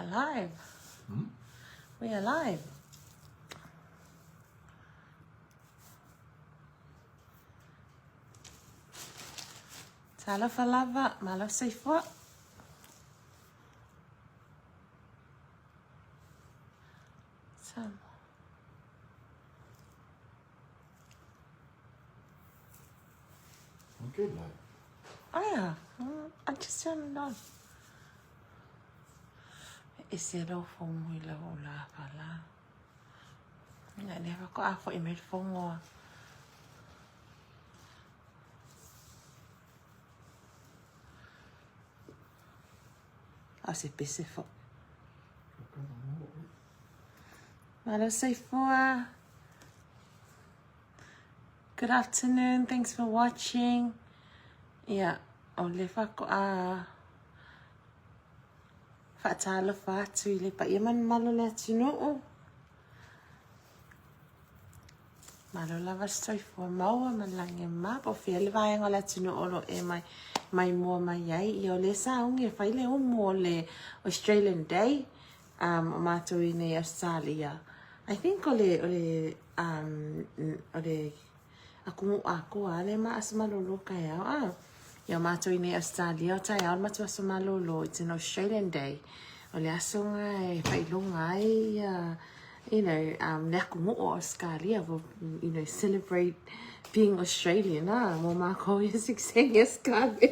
are live. Hmm? We are live. Talofa lava, malo soifua. Samoa. Okay, mate. Oh yeah, I just turned it on. E ese lou fogu i lau la fala. Ina le fa ko a fo i mai fongoa. A se pese fo. Malo soifua. Good afternoon. Thanks for watching. Yeah, o le faatoa faatalofa atu i le paia ma le mamalu o le atunuu. Malo lava le soifua maua ma le lagi e mama po o fea le vaega o le atunuu o lo o e mai maimoa mai ai. Ia o lea sa ugi e fai le umu o le Australian Day um, o mātou i nei Australia. I think o le, o le, um, o le atunuu atoa lea ma aso malolo taeao. Ah, ia o mātou i nei Australia o taeao le matou aso malolo. It's an Australian Day. O le aso nga e whailoga ai ia you know, um, le atunuu o Australia will, you know, celebrate being Australian, ah, mo mākou ia siksegi Australia.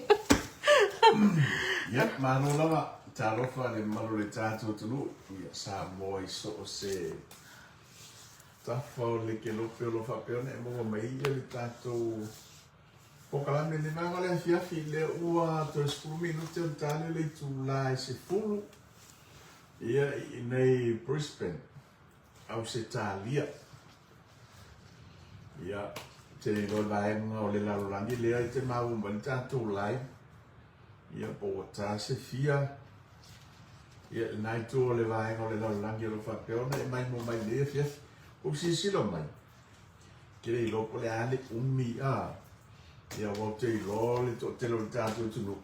Yep, malo lava. Talofa le mamalu o le tatou atunuu, ia Samoa i so o se tafa o le kelope o lo o faapea ona e maua mai ai le tatou polokalame i le vaega o le afiafi lea ua toe 10 minute ona ta lea o le itula e 10 ia i inei Brisbane, Ausetalia. Ia, te iloa le vaega o le lalolagi lea i te maua mai le tatou live. Ia, po ua ta se fia. Ia, lena itu o le vaega o le lalolagi o lo o faapea ona e maimoa mai lenei afiafi. Ua ou silasila mai, ke le iloa po o le a le umi, a. Ia, aua ou te iloa le toatele o le tatou atunuu.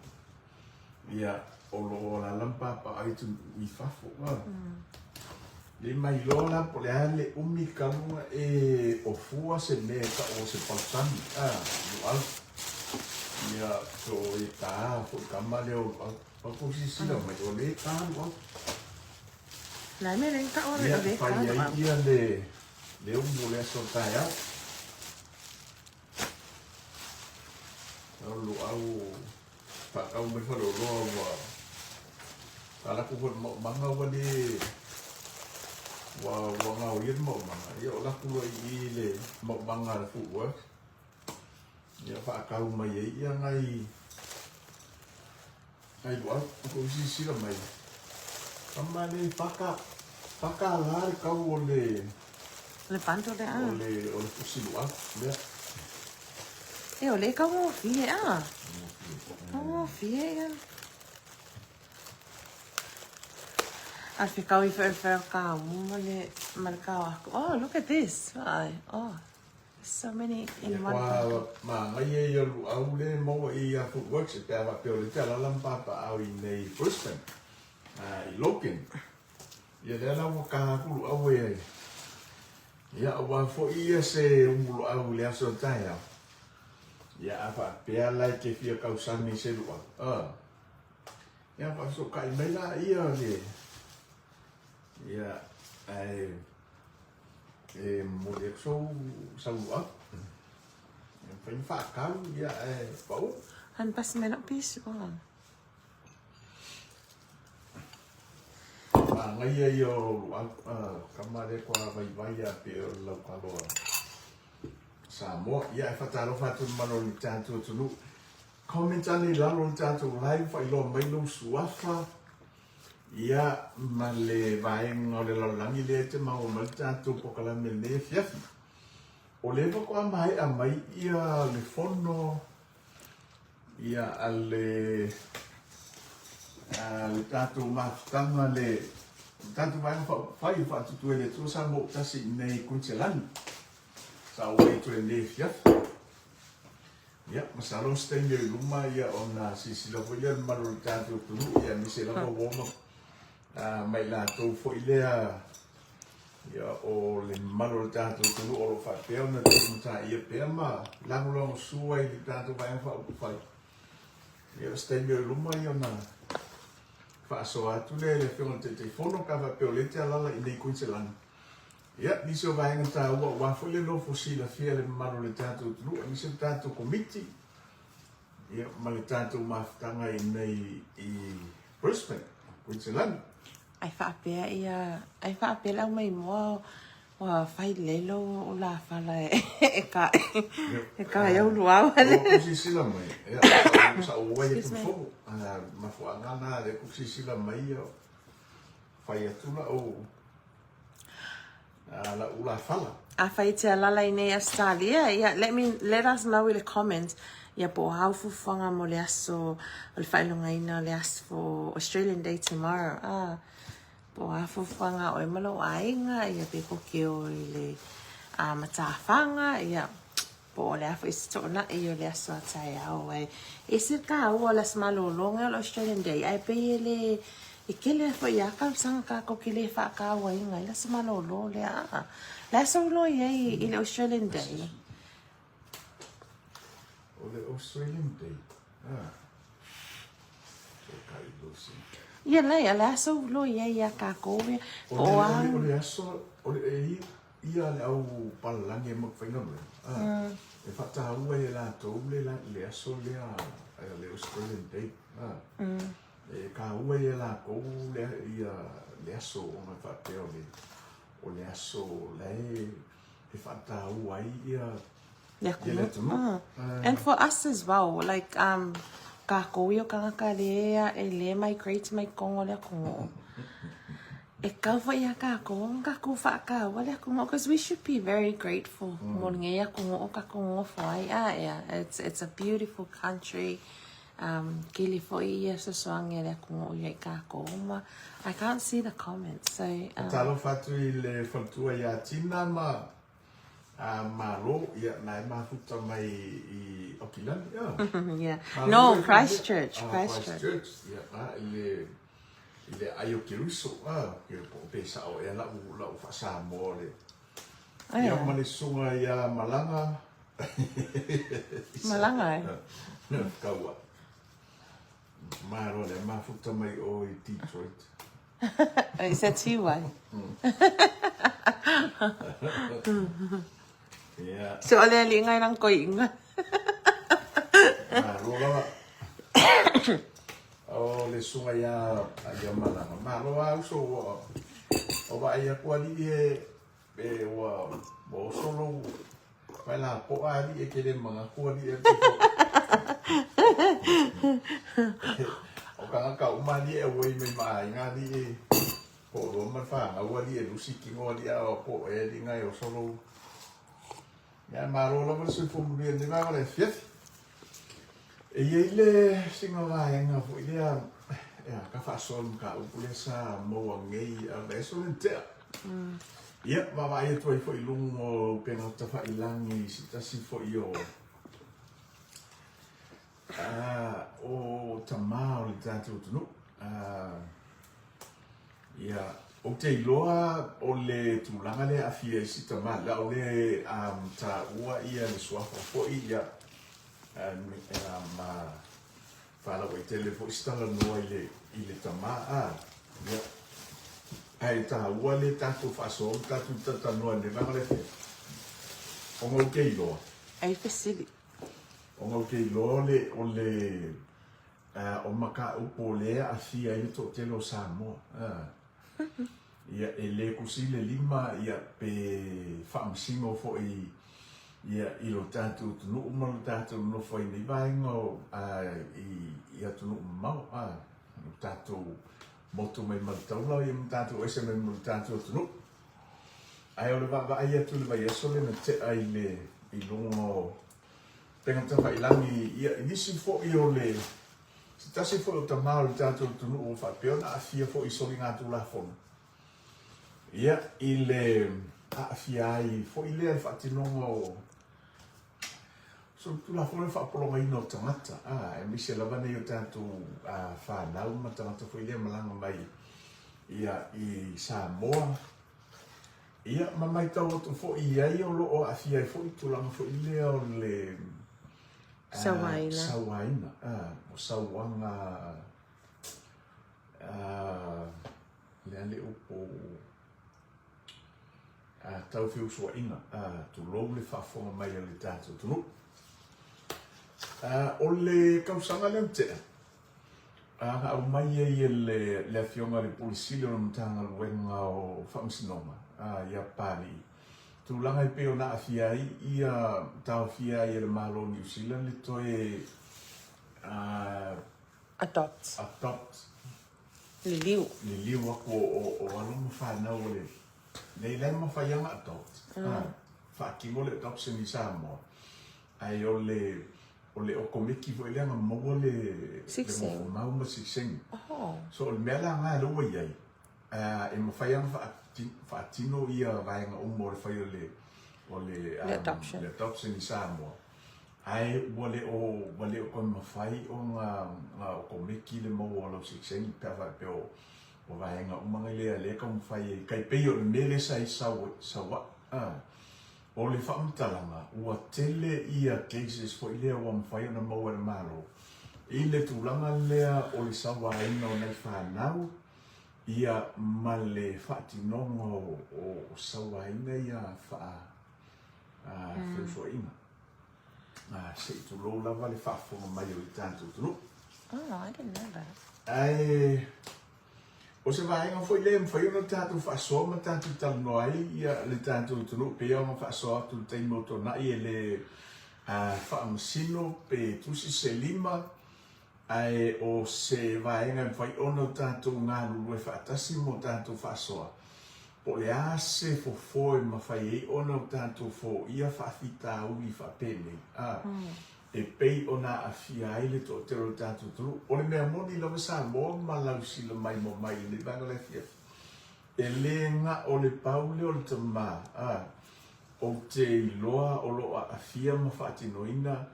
Ia, o lo o alaala ma papaaao i atunuu i fafo. Le mailoa la po o le a le umi talu ona e ofua se mea e tau o se pausani, a, luau. Ia, so e tā foi tama lea o luau. Pau kou silasila mai, o lea e tā luau. Le mea lea e tau o lea e tā luau. Ia, e fai ai ia le, le umu o le aso taeao. O luau Faatau mai faleoloa ua talaatu foi le maumaga ua le ua ua gaoia le maumaga ia o latou loa i i le maumaga a le Foodworks ia faatau mai ai ia nai nai luau tou silasila mai tama le faka faka la le tau o le Le bundle le a. O le o le pusi luau lea. E o le taugofie a. Taugofie ia. A fe kau i whewheo ka umu ma le, ma le kao aku. Oh, look at this. Ai, oh. So many in one bundle. Manaia ia luau le maua i ia Foodworks e pe a faapea o le te alaala ma papaao i nei Brisbane, i Logan. Ia lea la ua ka aku luau e Ia, aua foi ia se umuloau i le aso taeao. Ia, a faapea la e te fia tausami i se luau, a. Ia, faafesootai mai la ia le, ia, ae, e momoli atu sou, sau luau. Ia, mafai ona faatau, ia, ae pau. Han pasi mai lau pisu. Oh. Manaia ia o luau tama lea kua vaivai a pei o le lautalo a Samoa. Ia e faatalofa atu i le mamalu o le tatou atunuu. Comment ane i lalo o le tatou live faailoa mai lou suafa ia ma le vaega o le lalolagi lea e te maua mai le tatou polokalame i lenei afiafi. O lea faatoa maea mai ia le fono Ia, a le, a le tatou mafutaga, le, le tatou vaega faaupufai o Faatutu e le Atua sa moutasi i inei i Kuiniselani. Sa ou ai atu i lenei afiafi. Ia, masalo o se taimi o i luma, ia, ona silasila foi lea o le mamalu o le tatou atunuu, ia, aemaise lava uo ma Ma i latou foi lea ia, o le mamalu o le tatou atunuu o lo o faapea ona tuumataia pea ma lagolagosua i le tatou Vaega Faaupufai. Ia, o se taimi o i luma ia ona faasoa atu lea i le Afioga i le Taitaifono pe a faapea o lea e te alaala i inei i Kuiniselani. Ia, nisi o vaega taua aua foi le nofo silafia e le mamalu o le tatou atunuu aemaise le tatou Komiti ia, ma le tatou mafutaga i inei i Brisbane, Kuiniselani. Ai faapea ia, ai faapea le aumaimoa ua fai lelei lou ulafala e ka e ka e uluau. Ua silasila mai, ia, sa ou ai atu fono, mafuaaga na lea ku silasila mai ia, fai atu lau lau ulafala. Afai e te alala i nei Ausetalia, ia, let me, let us know i le comments, ia po o a au fuafuaga mo le aso o le faailogaina o le aso Australian Day tomorrow. Ah, po o a fuafuaga a oe ma lou aiga, ia pe koke o i le matafaga, ia, po o le a foi se toonai o le aso a taeao ai. E ese le taua o le aso malolo o le Australian Day, ae pei e le, e tele foi lava tausaga tatou te le faatauaina ai le aso malolo lea. A, le aso loa i ai i le Australian Day. O le Australian Day, ah, o ka i losi. Ia lai, a le aso loa i ai ia kākou ia. O le, o le aso, o le, e, ia le au palalagi e mafaigaluega, ah, e faataua e latou le, le aso lea, le Australian Day, ah, e taua e latou le, ia, le aso ona faapea o le, o le aso la e, e faataua ai ia, le atunuu. And for us as well, like, kākou ia o kānaka lea e le migrate mai totonu o le atunuu. E kau foi iā kākou ona kākou faataua le atunuu because we should be very grateful mo lenei atunuu o kākou nonofo ai. Ah, yeah, it's a beautiful country. Tele foi ia fesoasoani a le atunuu ia i kākou ma I can't see the comments. So, Talofa atu i le faletua iā Tina ma a Malo, ia, na e mafuta mai i Aukilani, ia. Yeah. No, Christchurch, Christchurch. Christchurch, ia, a, i le, i le ai o Keruso, a, ke po pe sao ea lau, lau faa-Samoa le. Oh, Ia, ma le susuga ia Malaga. Malaga e? Kaua. Malo le mafuta mai o i Detroit. Is that Tiwai? Yeah. So o le ali ngai lang koi inga. Malo lava. O le susuga ia ia Malaga. Malo a uso ua o vaai atu alii e e ua ua oso lou faelapoa alii e te le manatu alii e O tagata uma alii e auai mai ma aiga alii e toalua ma le fanau alii e lusi tino alii a o po o ea alii na e oso lou. Ia malo lava le soifua manuia i lenei vaega o le afiafi. E i ai le sina vaega foi lea e ka faasoa le mataupu lea sa maua nei a le aso lea na tea. Ia, vaavaai atu ai foi i luga o upega tafailagi i se tasi foi o o tamā o le tatou atunuu. Ia, ou te iloa o le tulaga lea e aafia ai si tamā, o le a ou le taua ia le suafa foi, ia, ma faalauaitele foi se talanoa i le, i le tamā, a, ia, ae taua le tatou faasoa ma tatou talatalanoa i lenei vaega o le afiafi, ona ou te iloa. Ai fesili. Ona ou te iloa o le, o le, o mataupu o lea e aafia ai le toatele o Samoa. Ia, e le tusi le lima, ia, pe faamasino foi ia, i lo tatou atunuu ma lo tatou nonofo ai i nei vaega o, i atunuu mamao, lo tatou motu mai ma le taula, ia ma tatou ese mai ma lo tatou atunuu. Ae o le vaavaai atu i le vaiaso lea na tea i le, i luga o Upega Tafailagi, ia, i nisi foi o le, se tasi foi o tamā o le tatou atunuu ua faapea ona aafia foi i soligatulafono, ia, i le aafia ai foi lea i le faatinoga o solitulafono le faapologaina o tagata, a, aemaise lava nei o tatou fanau ma tagata foi lea e malaga mai. Ia, i Samoa, ia, ma matau atu foi i ai o lo o aafia ai foi tulaga foi lea o le Sauaina. Sauaina, o sauaga, le a le upu, tau feusuaiga, tulou le faafofoga mai a le tatou atunuu. O le tausaga lea na tea, na aumai ai e le Afioga i le Pule Sili o le Matagaluega o Faamasinoga ia Papalii, tulaga e pei ona aafia ai ia taofia ai e le Malo o Niu Sila le toe Adopt. Adopt. Liliu. Liliu atu o alo ma fanau o le nei la e mafai lava ona adopt. Faatino le adoption i Samoa, ae o le o le okomeki foi lea na maua le nofomau ma sikseni. So o le mea la lena lea ua i ai, e mafai lava ona faatino ia vaega uma o le fai o le o le adoption i Samoa, ae ua le o toe mafai ona okomeki le maua o lau sikseni pe a faapea o vaega uma nei lea e taumafai ai, tai pei o le mea lea sa i Savaii. O le faamatalaga, ua tele ia cases foi lea ua mafai ona maua e le Malo i le tulaga lea o le sauaina o nai fanau ia ma le faatinoga o sauaina ia faa feusuaiga. Se i tulou lava le faafofoga mai o le tatou atunuu. Oh, I didn't know that. Ae O se vaega foi lea e mafai ona tatou faasoa ma tatou talanoa ai ia le tatou atunuu pei ona faasoa atu i le taimi o tuanai e le faamasino pe tusi se lima ae o se vaega e mafai ona tatou galulue faatasi mo tatou faasoa po o le a se fofo e mafai ai ona tatou foia faafitauli faapenei. E pei ona aafia ai le toatele o le tatou atunuu. O le mea moni lava Samoa ma lausila maimoa mai i lenei vaega o le afiafi, e le na o le pau lea o le tama, a, ou te iloa o lo o aafia ma faatinoina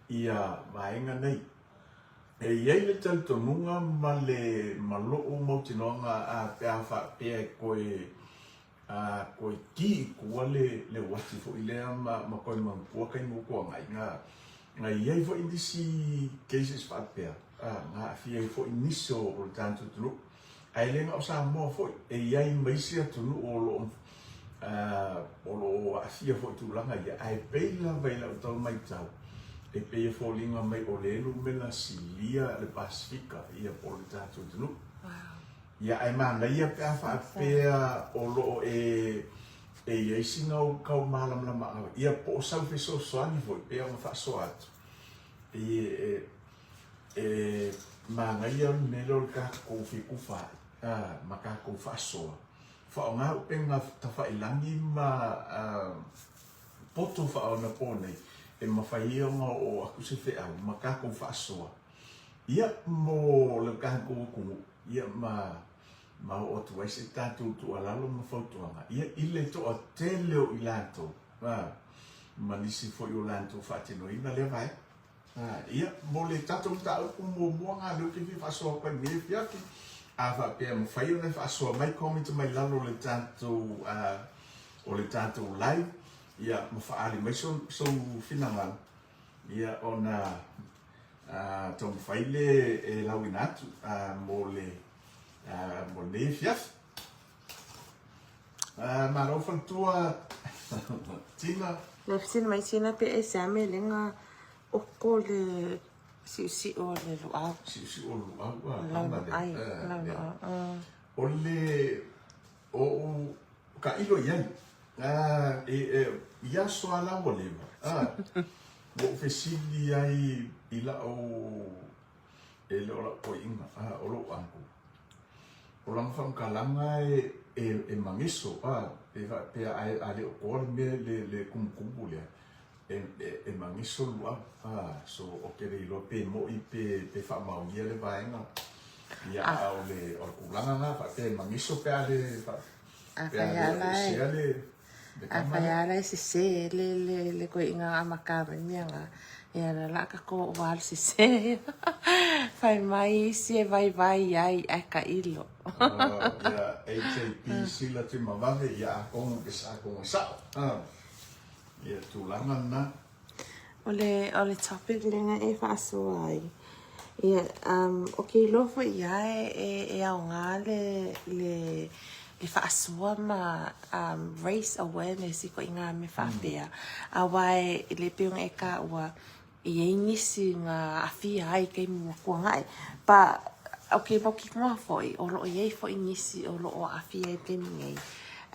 ia vaega nei. E i ai le talitonuga ma le ma lou mautinoaga a pe a faapea e toe A koe ki i tua le le uati foi lea ma ma koe manatua taimi o tuanai na na i ai foi nisi cases faapea a na aafia ai foi nisi o o le tatou atunuu ae le na o Samoa foi e i ai ma isi atunuu o lo o o lo o aafia foi i tulaga ia ae pei lava i lau tau matau e pei e foliga mai o le lumela silia le Pasefika ia po o le tatou atunuu. Ia, ae manaia pe a faapea o lo o e e i ai sina ou kau malamalamaga, ia po o sau fesoasoani foi pei ona faasoa atu, e e e manaia le mea lea o le tatou fetufaai ma tatou faasoa, faaaoga upega tafailagi ma poto faaonaponei e mafai ai ona oo atu se feau ma tatou faasoa. Ia, mo le tatou atunuu, ia ma ma oo atu ai se tatou tuualalo ma fautuaga, ia, i le toatele o i latou, a, ma nisi foi o latou faatinoina lea vaega. A, ia, mo le tatou mataupu muamua lena lea ou te fia faasoa atu ai i lenei afiafi, a faapea e mafai ona e faasoa mai, comment mai lalo o le tatou, a, o le tatou live, ia, ma faaali mai sou, sou finagalo, ia, ona taumafai le e lauina atu mo le mo lenei afiafi. Malo faletua Tina. Le fesili mai Tina pe e se ame lenga oko le siusiu o le luau. Siusiu o le luau a lama le. O le o ou tailo i ai, i aso lava la ua leva, ua ou fesili ai i lau, e le o lau toeaina, o lou uncle, o lana faamatalaga e mageso, e faapea a le o toa le mea, le tumutumu lea, e mageso le luau. So, ou te le iloa pe moi pe faamaonia le vaega. Ia, a o le tulaga lena, faapea e mageso pe a le pe a le aveesea le le tama lea. Afai lava la e sese le toeaina na amata mai mea na, Ia la la ka ko ua alu sese ia. Fai mai isi e vaivai ai ae ka ilo. Ia HAP sila ti ma vave ia akonga ke sa akonga sao. Ia tulaga lena. O le o le topic lena e faasoa ai. Ia um o ke iloa foi ia e e e aoga le le le faasoa ma um raise awareness i koʻiga mea faapea. Aua e le pei ona e taua e i ai nisi na aafia ai i taimi ua tuanai. But o ke mautinoa foi o loo i ai foi nisi o loo aafia ai i le taimi nei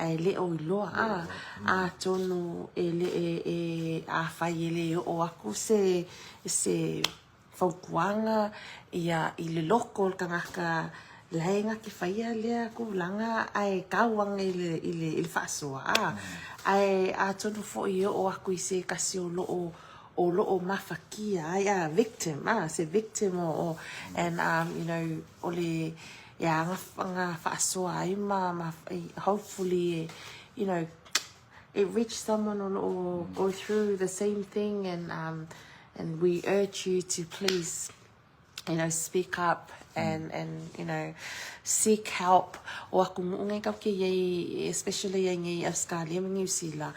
ae le o iloa a atonu e le e afai e le oo aku se se fautuaga ia i le loko o le tagata la e na te faia lea tulaga ae tau ane i le i le i le faasoa a ae atonu foi e oo atu i se tasi o loo o loo mafatia ai a victim a se victim o o and um you know o le e a na faasoa ai ma ma hopefully you know it reach someone o loo go through the same thing and um and we urge you to please you know speak up and and you know seek help o atunuu nei tatou te iai especially iai nei Australia ma Niu Sila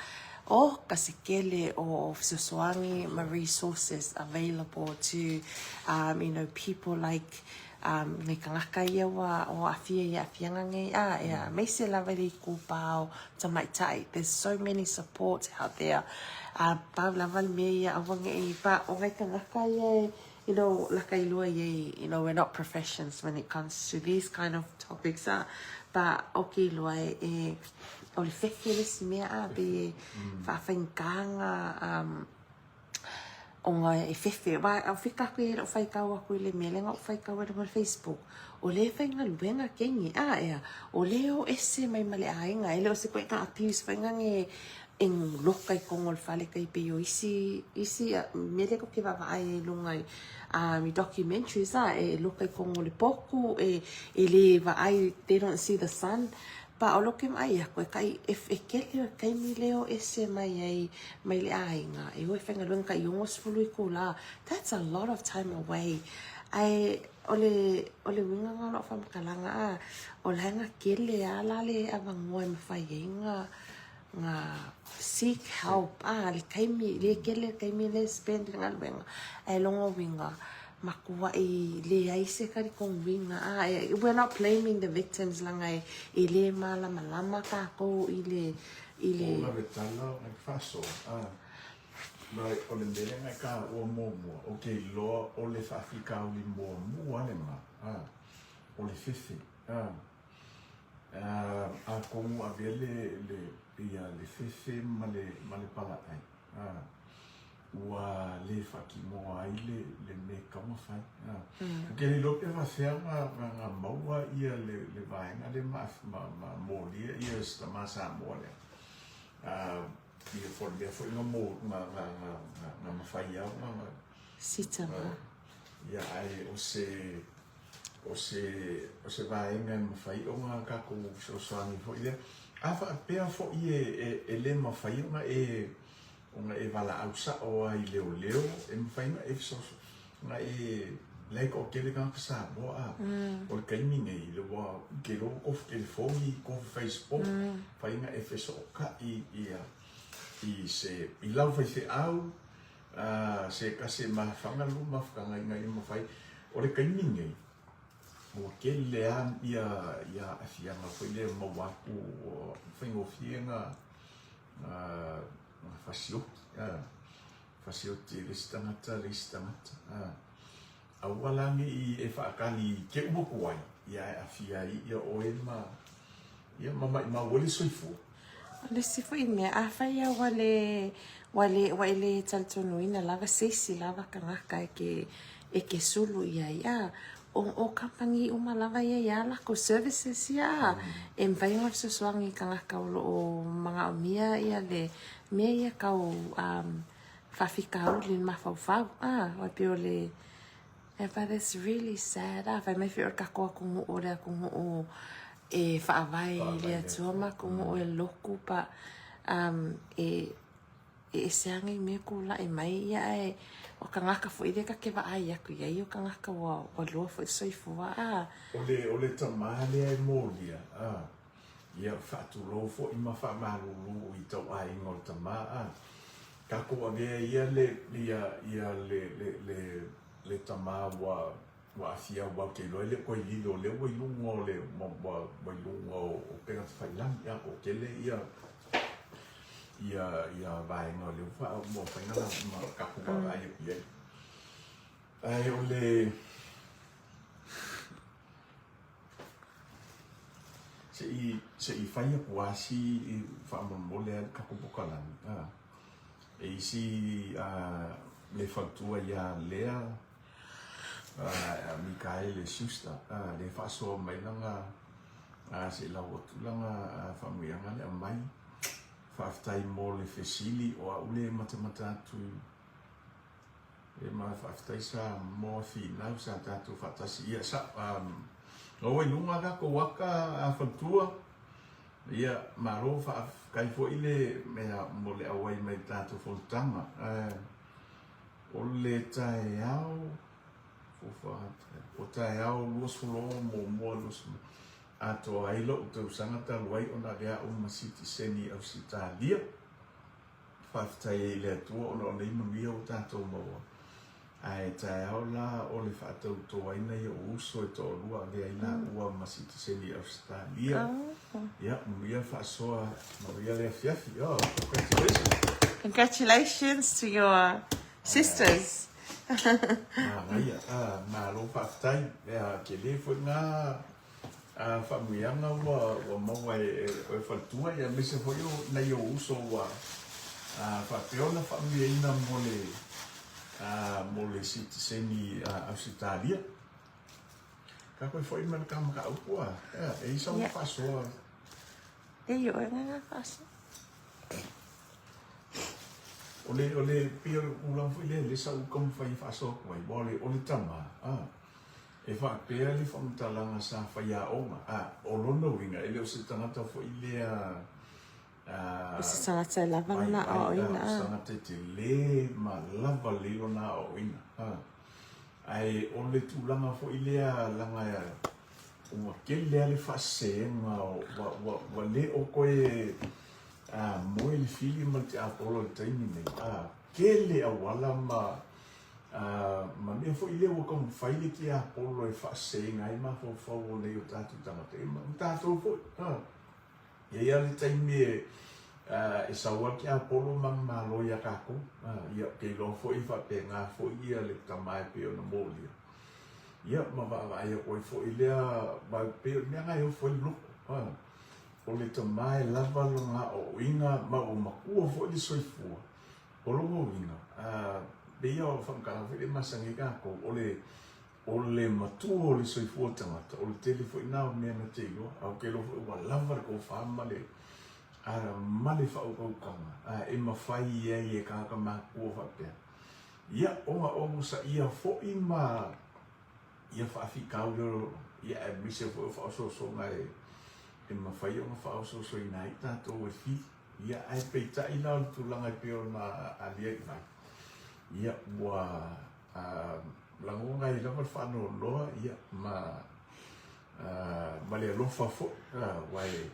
oh ka se kele o fesoasoani ma resources available to um you know people like um nai tagata ia ua aafia i aafiaga nei a e aemaise lava i le itupa o tamaitai there's so many supports out there a pau lava le mea ia aua nei pa o nai tagata ia e you know like i lua iai you know we're not professions when it comes to these kind of topics a but o ke iloa e e o le fefe le isi mea a pei e faafaigata ona um ona e fefe aua o fika atu ia i lou faitau atu i le mea lea na ou faitau ai i luga o le facebook o lea e faigaluega keni a ea o lea e o ese mai ma le aiga e le o se ituaiga abuse foi lea e loka i totonu o le fale tai pei o isi isi mea lea tatou te vaavaai ai i luga i um i documentaries a e loka i totonu o le potu e e le vaai they don't see the sun but o lea ou te vaai atu e tai e e kele taimi lea e o ese mai ai mai le aiga e o e faigaluega tai 60 itula that's a lot of time away ae o le o le uiga lena o lau faamatalaga a o la e na kele a la le avanoa e mafai ai ona na seek help a le taimi le kele le taimi lea e spend i le galuega ae lona uiga matuai leai se talitonuina a we're not blaming the victims leaga e le malamalama tatou i le i le O lave tala o nai faasoa a mai o le mea lea nai taua muamua ou te iloa o le faafitauli muamua lena a o le fefe a Atonu avea le le ia le fefe ma le ma le palaai a ua le faatinoa ai le le mea e tatau ona fai a. Ou te le iloa pe faafefea ona ona maua ia le le vaega lea ma ma ma molia ia si tama Samoa lea a ia po o le mea foi na mo na na na na mafai lava ona Si tama. Ia ae o se o se o se vaega e mafai ona tatou fesoasoani foi lea. A faapea foi e e e le mafai ona e ona e valaau sao lava i leoleo, e mafai ona e fesoasoani ona e la e toatele tagata Samoa a. O le taimi nei ua te iloa ua tofu telefoni, tofu Facebook, mafai ona e fesootai ia i se i lau faifeau A se tasi e mafaga lou mafutaga ina ia mafai. O le taimi nei, ua tele lava ia ia aafiaga foi lea e maua atu ua faigofie ona fasioti, fasioti e le isi tagata le isi tagata. Aua la ne i e faatali te ua tuai, ia e aafia ai ia oe ma ia ma maimau ai le soifua. O le isi foi mea, afai lava ua le, ua le, ua e le talitonuina lava se isi lava tagata e te, e te sulu i ai, a, o, o kamupani uma lava ia i a latou services ia, a, e mafai ona fesoasoani i tagata o lo o manaomia ia le mea ia tau faafitauli i le mafaufau, a, e pei o le, but it's really sad, a, fai mai foi o le tatou atunuu o le atunuu e faavae i le Atua ma atunuu e lotu, but e, E ese lava nei mea kulaʻi mai ia ae o kangaka foi lea ka ke vaai aku iai o kangaka ua ua lua foi le soifua a. O le o le tama lea e molia a ia faatulou foi ma faamalulu i tauaiga o le tama a tatou avea ia le ia ia le le le le tama ua ua aafia aua ou te iloa e le o toe lilo o lea ua i luga o le ua ua i luga o upega tafailagi a toatele ia ia ia vaega o lea ua ua mafai ona ma tatou vaavaai atu i ai. Ae o le se i se i fai atu lava si faamolemole lava le tatou polokalame a e isi a le faletua ia Lea a Mikaele Schuster a lea e faasoa mai lana a se i lau atu lana faamanuiaga le aumai. Faafetai mo le fesili o au lea e matamata atu e ma faafetai sa moa finau sa tatou faatasi ia sa ua i luga tatou aka a faletua ia malo faafetai foi le mea mo le auai mai le tatou fonotaga o le taeao o taeao 21 20 Atoa ai lo'u tausaga talu ai ona avea a'u ma sitiseni i Ausetalia. Faafetai ai i le Atua ona o nei manuia ua tatou maua. Ae taeao la o le faatautoaina i o'u uso e toalua avea ai laua ma sitiseni i Ausetalia. Ia, manuia le faasoa, manuia le afiafi. Oh, congratulations. Congratulations to your sisters. Manaia, malo faafetai. Ea, tele foi na faamuiaga ua ua maua e oe faletua ia aemaise foi o nai ou uso ua faapea ona faamuiaina mo le mo le sitiseni Ausetalia. Tatou e foi mai le ta mataupu a, ea, e i sau faasoa. E i oe nga faasoa. O le, o le, pei o le tulaga foi lea lea sa ou taumafai e faasoa atu ai, aua o le, o le tama, a, e faapea le faamatalaga sa faiaoga, a, o lona uiga, e le o se tagata foi lea, a, O se tagata e lava lona aoaoina, a. O se tagata e tele ma lava lelei lona aoaoina, a. Ae o le tulaga foi lea leaga ua tele lava le faasesega, ua, ua, ua le o toe moe le fili ma le tiapolo i le taimi nei, a tele auala ma ma mea foi lea ua taumafai le tiapolo e faaseseina ai mafaufau o nei o tatou tagata, ma tatou foi. A e i ai lava le taimi e e sau ai le tiapolo ma malo ia tatou. Ia, ou te iloa foi e faapena foi ia le tama e pei ona molia. Ia, ma vaavaai atu ai foi lea, aua e pei o le mea lena e ofo ai le loto. O le tama e lava lona aoaoina ma ua matua foi le soifua, o lona uiga, pei lava o le faamatalaga foi lea e masani ai tatou, o le o le matua o le soifua o le tagata, o le tele foi lena o mea na te iloa, ae ou te iloa foi ua lava le tofa ma le ma le faautautaga e mafai ai e tagata matutua faapea, ia, ona onosaia foi ma ia faafitauli o lo ia aemaise foi o faaosoosoga e e mafai ona faaosoosoina ai tatou e fili. Ia ae peitai la o le tulaga e pei ona alia'i mai, ia ua lagona ai lava le faanoanoa ia ma ma le alofa foi aua e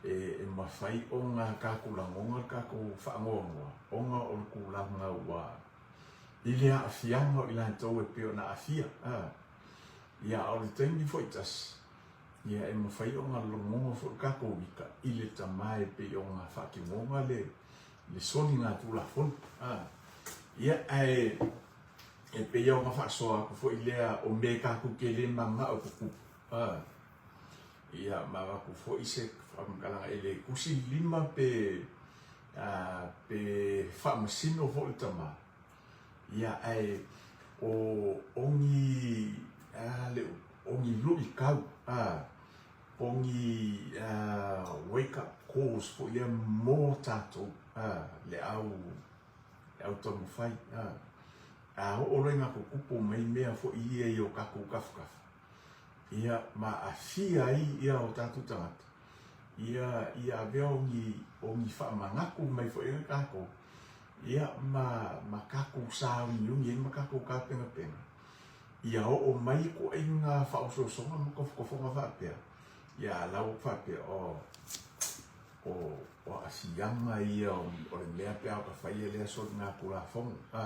e mafai ona tatou lagona le tatou faanoanoa ona o le tulaga ua i le aafiaga o i latou e pei ona aafia. Ia, a o le taimi foi tasi, ia e mafai ona lagona foi le tatou ita i le tama e pei ona faatinoga le, le soligatulafono. Ia, ae e pei ona faasoa atu foi lea o mea tatou te le mananao e tutupu. Ia, ma avatu foi se faamatalaga e le tusi lima pe pe faamasino foi le tama, ia ae o o ni a le o ni luitau a o ni wake up calls foi lea mo tatou a le au le au taumafai a a oo loa ina tutupu mai mea foi ia i o tatou tafatafa ia ma aafia ai ia o tatou tagata ia ia avea o ni o ni faamanatu mai foi ia tatou. Ia, ma, ma kākou sāuniuni ai ma kākou kāpenapenaga, ia oo mai ituaiga faaosoosoga ma tofotofoga faapea, ia a la ua faapea, oh, o, o aafiaga ia o, o le mea pe a ka faia lea soligatulafono, a,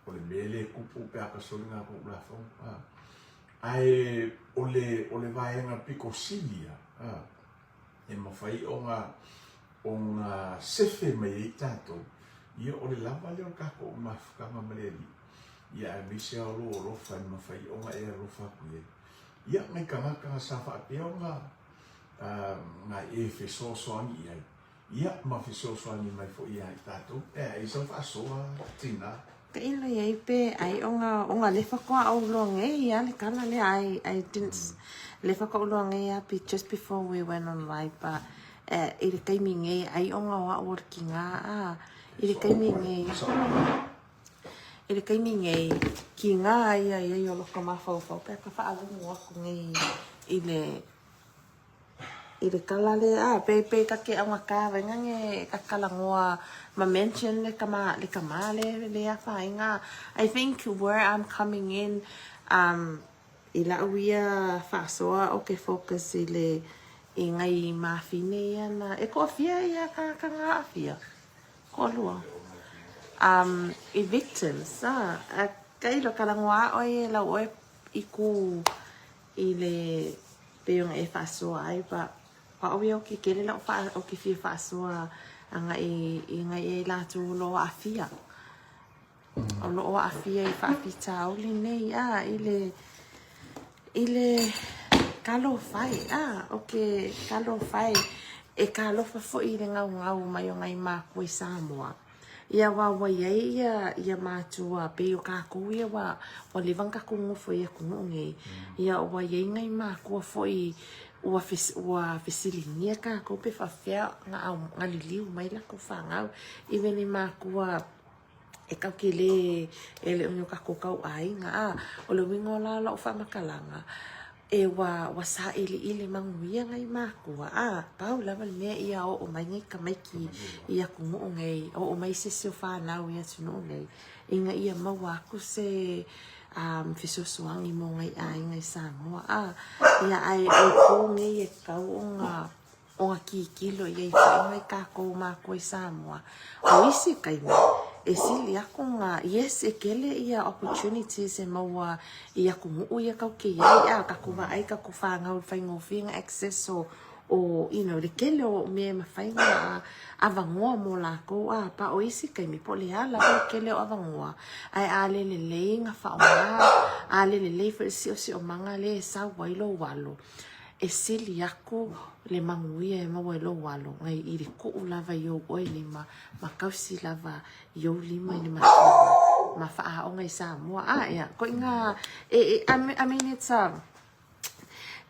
o le mea lea e tupu pe a ka soligatulafono, a. Ae o le, o le vaega pito sili ia, a, e mafai ona ona sefe mai ai tatou, ia o le lava lea o le tatou mafutaga ma le Alii, ia aemaise lava o lou alofa e mafai ona e alofa atu i ai. Ia, nai tagata sa faapea ona na e fesoasoani i ai, ia ma fesoasoani mai foi ia i tatou, e ai sau faasoa tina. Tailo i ai pe ai ona ona le faatoa ou loa nei ia le tala lea I I didn't le faatoa ou loa nei ia be just before we went on live but eh, i le taimi nei ai ona o a'u o le kina a i le taimi nei i le taimi nei kina ia ia i o loko mafaufau pe a ka faalogo aku nei i le I le tala lea, a, pe, pe ta te augata vaega ne ka talanoa ma mention le tama, le tama le, le afaina. I think where I'm coming in, um, i la'u ia faasoa o ke focus i le, i nai mafine ia na, e toafia ia tagata na aafia? Toalua. Um, i victims, a, a tailo talanoa a oe e lau oe i ku i le pei ona e faasoa ai but o au ia o ke kele la'u faa o ke fia faasoa agai i nai e latou o loo aafia o loo aafia i faafitauli nei a i le i le talofa e a o ke talofa e e talofa foi i le gaugau mai o nai mākua i Samoa. Ia aua ua i ai ia ia matua pei o kākou ia ua ua leva ona kākou nofo i atunuu nei. Ia ua i ai nai makua foi ua ua fesiligia kākou pe faapefea ona ao ona liliu mai latou fanau. Even i makua e tatou te le e le o ni o kākou tauaiga a. O le uiga o la lau faamatalaga, E ua, ua sailiili manuia nai mākua, a pau lava le mea ia oo mai nei tamaiti i atunuu nei, oo mai se isi o fanau i atunuu nei, ina ia maua aku se um, fesoasoani mo nai aiga i Samoa, a, ia ae o pō nei e tatau ona Ona kikilo i ai foi nai kākou mākua i Samoa. O isi taimi, e sili aku ngā, yes, e kele ia opportunities e maua i atunuu ia kau ke iai, a kākou vaai kākou whānau whaingōfie ngā access o, o, you know, le kele o mea e mawhai ngā avangoa mō lākou, a pa o isi taimi, po o le a lava le kele o avangoa, ae a le lelei ngā whaonga, a le lelei foi le siosiomaga le e sau ai lou alo. E sili aku le manuia e maua i lou alo, ngai i le kuu lava i ou oe lima, ma kausi lava i ou lima i le matua, ma faaaoga i Samoa. A, ea, koe ngā, e, e, I mean, it's a,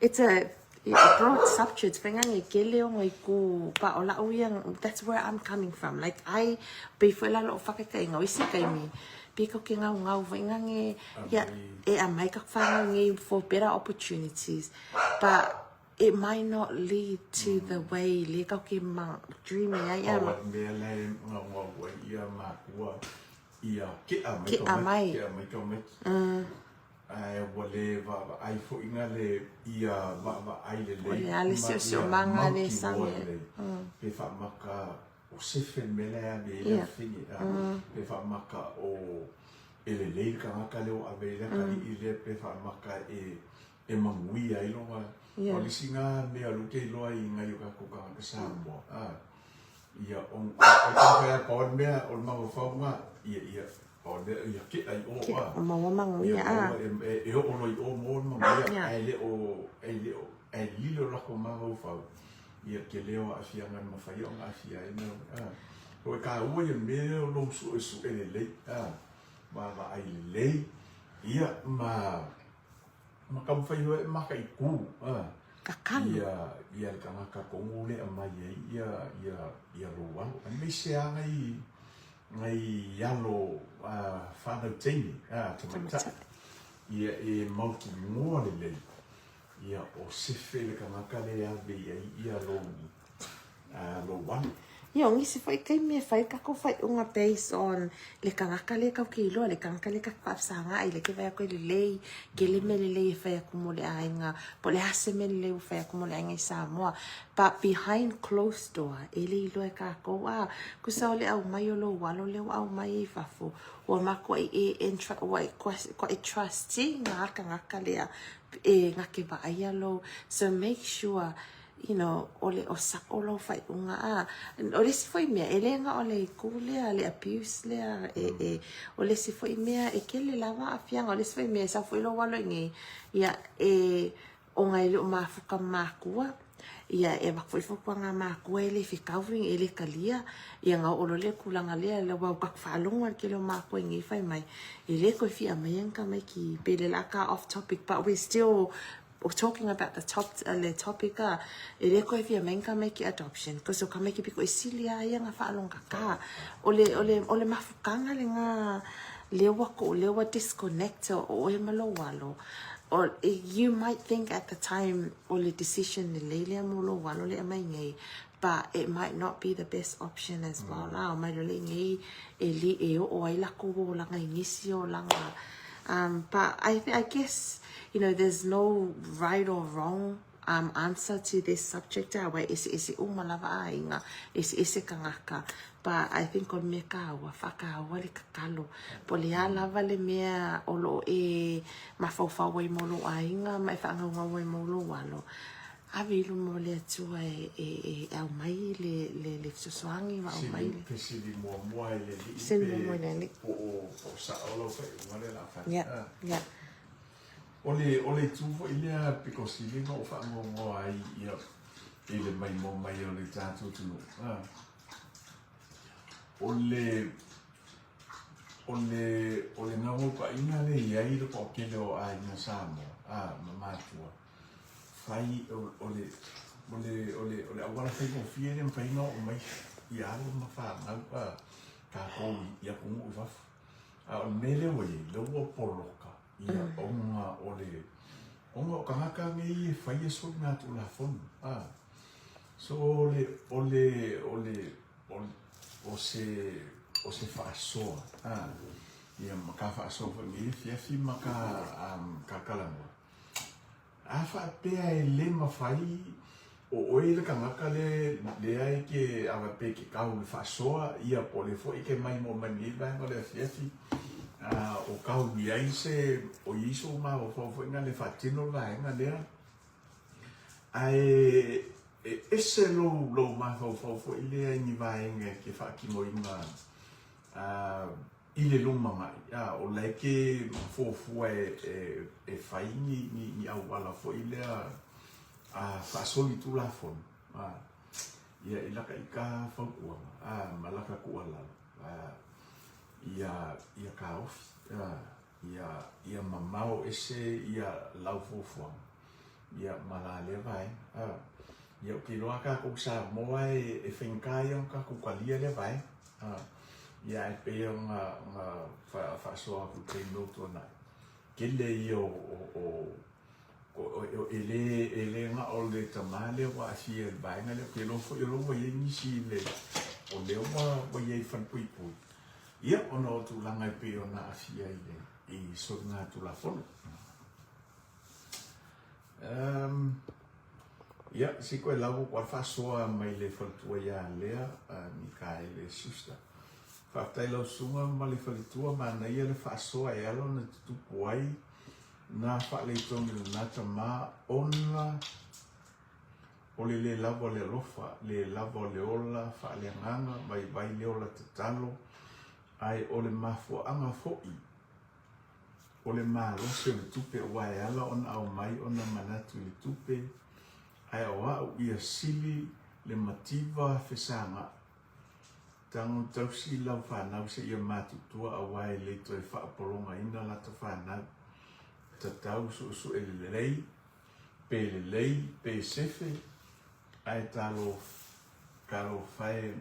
it's a, a broad subject, whai ngā nge kele o ngai ku, pa o lau ia, that's where I'm coming from. Like, I, pei foi la loo whakatainga, o isi taimi, pei kau ke ngau ngau, whai ngā nge, ia, e amai ka whanau nei for better opportunities, but it might not lead to the way le kau ke ma dream e ai a. Mea le ngau ngau ai ia makua ia ke'a mai ke'a mai ke'a mai ka mai. Ae ua le vaavaai foi nga le ia vaavaai lelei. O le a le siosiomaga le sami. Pe faamaka o sefe le mea lea e ave ai le afafine a pe faamaka o e lelei le tagata lea ua ave ai le atalii lea pe faamaka e e manuia ai lona o le isi na mea o lea ou te iloa i nai o tatou tagata Samoa a ia o o taumafai lava pau le mea o le mafaufau na ia ia pau le mea ia ke'a i o a o maua manuia a e e oo loa i o maua le manuia ae le o e le o ae lilo latou mafaufau Ia tele o aafiaga e mafai ona aafia ai mea a. O e taua ia mea o lou suesue lelei a, vaavaai lelei, ia ma ma taumafai foi e mataitu a. Kakalo. Ia ia le tagata tonu lea e aumai ai ia ia ia lou alo. Aemaise lava nai nai alo fanau teine a, tamaitai. Ia e mautinoa lelei Ia, o Sefe le tagata lea e ave i ai ia lou, lou alo. Ia, o nisi foi taimi e fai le tatou faaiuga based on le tagata lea tatou te iloa, le tagata lea tatou te faafesagai, lea e te vaai atu e lelei, tele mea lelei e fai atu mo le aiga, po o le a se mea lelei ua fai atu mo le aiga i Samoa. But behind closed door, e le iloa e tatou, a, tusa o le aumai o lou alo lea ua aumai ai i fafo, ua matuai e ua e trust ina le tagata lea e na te vaaia lou, so make sure you know, o le o sa'o lou faaiuga a. O le isi foi mea, e le na o le itu lea, le abuse lea, e, e, o le isi foi mea, e tele lava aafiaga. O le isi foi mea, e sau foi lou alo i inei, ia, e, ona e le o mafuta ma matua, ia, e avatu foi le fautuaga a matua e le fetau, e le talia, ia ona oo loa lea i le tulaga lea, aua ua tatou faalogo lava i le tele o matua i inei fai mai, e le toe fia aumaia ni tamaiti, pei o lea o le a ta off topic, but we still talking about the top, le topic a, e le toe fia aumai ni tamaiti adoption, cause o tamaiti pito i sili lava ia ona faalogogata. O le, o le, o le mafutaga lena lea ua, lea ua disconnect o oe ma lou alo. O, you might think at the time o le decision lelei lea mo lou alo le aumai nei, but it might not be the best option as well la. Omai loa le inei e li, e oo ai lakou olaga i nisi olaga. But I guess, you know, there's no right or wrong answer to this subject, aua e eseese uma lava aiga, eseese tagata. But I think o le mea taua, faataua le tatalo. Po o le a lava le mea o lo o e mafaufau ai mo lou aiga ma e faagaugau ai mo lou alo, ave i luma o le Atua e, e, e aumai le, le, le fesoasoani ma aumai le. Fesili muamua i le Alii. Fesili muamua i le Alii. Po o sao lau faaiuga lea o le a fai. Ia, ia. O le, o le itu foi lea pito sili ona ou faanoanoa ai ia i le maimoa mai o le tatou atunuu. O le, o le, o le naunautaiga lea e i ai le toatele o aiga Samoa, ma matua, fai, o le, o le, o le, o le auala faigofie lea e mafai ona oo mai i alo ma fanau a tatou i atunuu i fafo. A o le mea lea ua i ai, lea ua poloka ia ona o le, ona o tagata nei e faia soligatulafono. So o le, o le, o le, o se, o se faasoa, ia ma ka faasoa foi i lenei afiafi ma ka talatalanoa. A faapea e le mafai o oe le tagata lea e te a faapea e te tau i le faasoa, ia po o lea foi e te maimoa mai lenei vaega o le afiafi, o tau i ai se, o i ai sou mafaufau foi lea e faatino le vaega lea, ae e ese lou, lou mafaufau foi lea i ni vaega e te faatinoina i le lumanai, a, o la e te fuafua e fai ni auala foi lea a faasolitulafono, a, ia i laka ita fautuaga, a, ma laka tuualalo, a, ia, ia taofi, a, ia, ia mamao ese ia lau fuafuaga, ia ma la lea vaega, a. Ia ou te iloa tatou Samoa e faigata ia ona tatou talia lea vaega. Ia ae pei ona faasoa atu i le taimi ua tuanai, tele ia o e le na o le tama lea ua aafia i le vaega lea, ou te iloa foi o lea ua i ai nisi i le, o lea ua i ai i le falepuipui, ia ona o tulaga e pei ona aafia i soligatulafono. Ia, se i toe lau atu lava le faasoa mai le faletua ia Lea Mikaele Schuster. Faafetai lau susuga ma le faletua, manaia le faasoa e ala ona tutupu ai na faaleitonu i lena tama ona o le le lava o le alofa, le lava o le ola faaleagaga, vaivai le ola tatalo, ae o le mafuaaga foi O le malosi o le tupe aua e ala ona aumai ona manatu i le tupe, ae o a'u ia sili le mativa fesagai. Tago tausi lau fanau seia matutua aua e le toe faapologaina lata fanau. Tatau suesue lelei, pe lelei pe sefe, ae talofae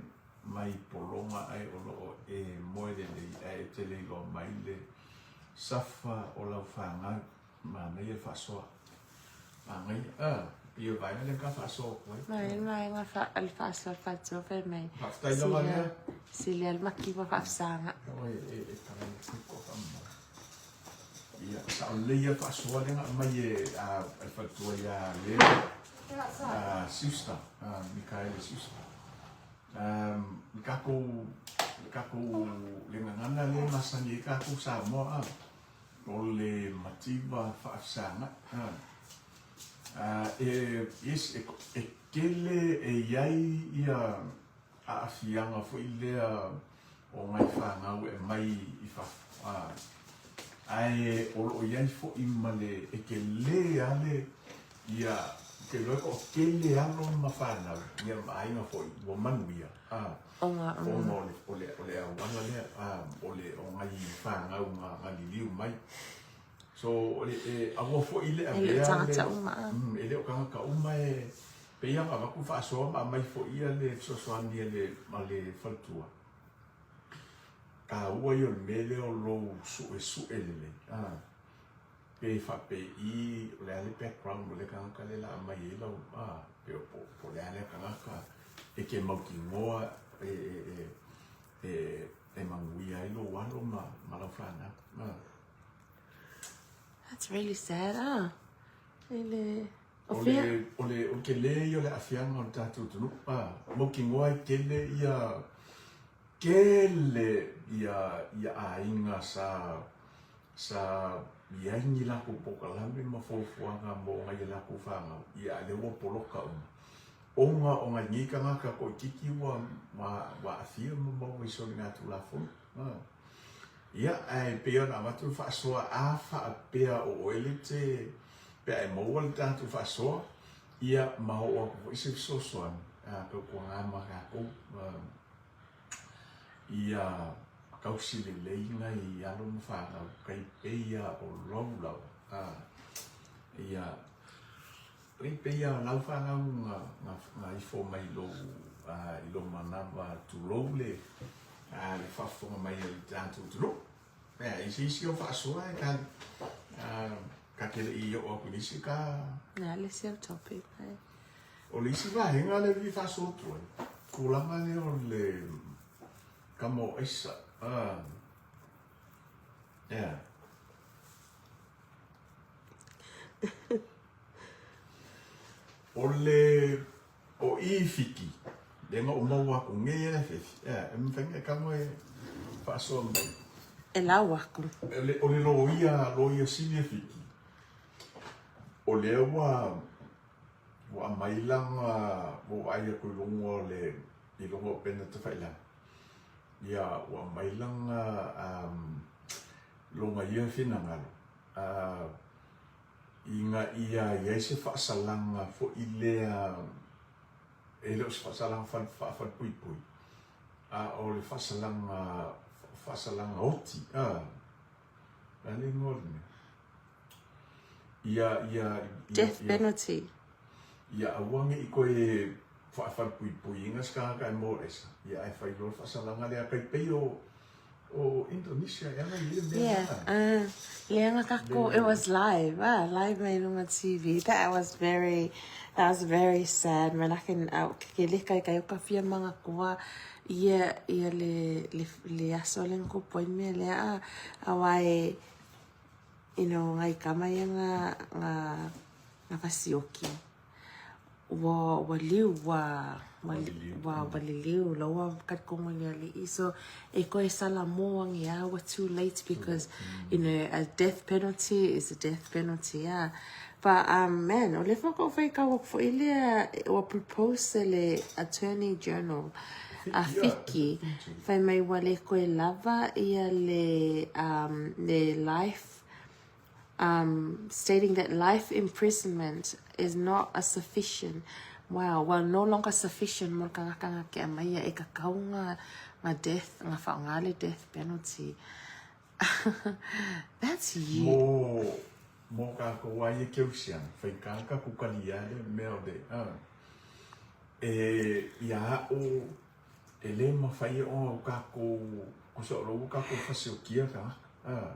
mai pologa ae o lo o e moe lelei ae e te le iloa mai le safa o lau fanau. Manaia le faasoa. Manaia. Ah. Pei o le vaega lea na faasoa atu ai. Ma e le vaega fa, le faasoa faatua fai mai. Faafetai lava lea. Silia le makiva faafesaga. Aua e, e, e tala i le ko faamama. Ia, sao lelei ia faasoa lea na aumai e a, le faletua ia Lea Siusta, Mikaele Siusta. Le tatou, le tatou, le gagana lea e masani ai tatou Samoa, a, o le mativa faafesagai. A, e, yes, e, e tele e i ai ia aafiaga foi lea o nai fanau e aumai i fafo, a, ae o lo o i ai foi ma le, e tele lava le, ia, ou te iloa e toatele alo ma fanau, ia ma aiga foi ua manuia, a, ona o le, o le, o le auala lea, a, o le, o nai fanau na, na liliu mai. So, o le, e, aua foi le E le o avea tagata le, uma, a. e le o tagata uma e, pei lava ona avatu faasoa ma aumai foi ia le fesoasoani a le, a le faletua. Taua ia o le mea lea o lou suesue lelei, a, pe faapei o le a le background o lea tagata lea o le a aumai ai lau, a, pe o, po, po o le a lea tagata e te mautinoa e, e, e, e, e manuia ai lou alo ma, ma lau fanau. A. That's really sad, ah. E le... O O fea? le, o le, o le tele ia o le aafiaga o le tatou atunuu, a, mautinoa e tele ia, tele ia, ia aiga sa, sa i ai ni latou polokalame ma fuafuaga mo nai a latou fanau, ia a lea ua poloka uma, ona o nai nei tagata toaitiiti ua, ua, ua aafia ma maua i soligatulafono, a. Ia, ae pei ona avatu le faasoa, a faapea o oe le te, pe a e maua le tatou faasoa, ia, ma oo atu foi se fesoasoani, a, tautuana ma tatou, ia tausi lelei nai alo ma fanau, tai pei lava o lou lava, a, ia, tai pei lava o lau fanau na, na, na ifo mai i lou, a, i lou manava, tulou le, a, le faafofoga mai a le tatou atunuu. Ea, i se isi o faasoa e ka, a, ka te le i oo atu i le isi ka... Ia, le isi au topic, ai. O le isi vaega lea e fia faasoa atu ai, tulaga lea o le kama o aisa. A, ea. O le O i Fiti, lea na ou maua atu nei e afiafi, ea, e mafai ona e tago e faasoa mai. E lau aku. O le, o le loia, loia sili a Fiti, o lea ua, ua aumai lana, ua ou vaai atu i luga o le, i luga o upega tafailagi, ia, ua aumai lana, um, lona ia finagalo, uh, Ina ia i ai se faasalaga foi lea, e le o se faasalaga faafalepuipui, a o le faasalaga, faasalaga oti, a, o le a le igoa o le mea? Ia, ia, ia, Death penalty. Ia aua ne i toe faafalepuipuiina se tagata e maua esa, ia ae fai loa le faasalaga lea, tai pei o, O Indonesia e ana i le mea Yeah, lea nga kako, it was live, ah, live mai lunga TV. That was very, that was very sad, man. I can, ke leka i kai o ka fia manga kua, ia, ia le, le, le aso le ngko poi mea lea, ah, awa e, you know, ngai kama ia nga, nga, nga fasioki. Ua ua liu ua ua ua ua liliu loa ka kongo le ali'i so e koe sala mo angi a ua too late because you know a death penalty is a death penalty a but um man o le fa ko fai ka fo'i lea ua propose le attorney general a Fiki fai mai ua le koe lava ia le um le life um, stating that life imprisonment is not a sufficient wow well no longer sufficient mo le tagata nga ke aumaia e kakau nga nga death nga faaaoga le death penalty that's you Mo mo kākou a ia Keusiana, whai kāka ku kali ia le mea o le, a, e ia a'o e le mafai e ona o kākou, kusa o lo ua kākou fasiokia tagata, a,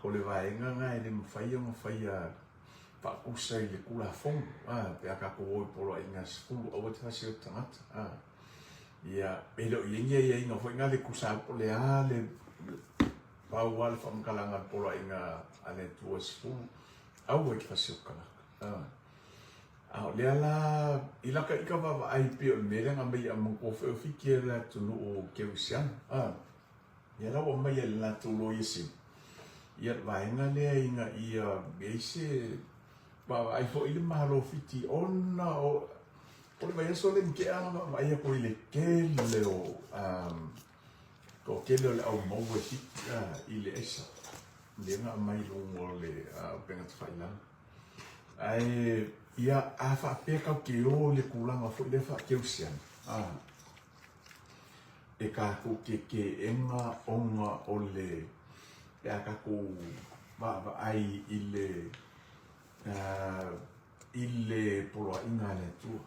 O le vaega lena e le mafai ona faia faakusa i le Tulafono, a, pe a tatou o i poloaiga 10, aua e te fasioti tagata, a. Ia, e le o i ai ni aiaiga foi na le tusa po o le a le, pau lava le faamatalaga o le poloaiga a le Atua e 10, aua e te fasioti tagata, a. A o lea la, i laka ika vaavaai pei o le mea lea na aumai a manatua foi o Fiti e le atunuu kerisiano, a. Ia la ua aumai e le latou Loia Sili, ia le vaega lea ina ia i ai se vaavaai foi le Malo o Fiti ona o o le vaiaso lea na tea na vaavaai atu i le tele o um, toatele o le au maua i Fiti i le aisa lea na aumai i luga o le upega tafailagi. Ae ia a faapea tatou te o i le tulaga foi lea faakerisiano, e tatou te teena ona o le pe a tatou vaavaai i le i le poloaiga a le Atua.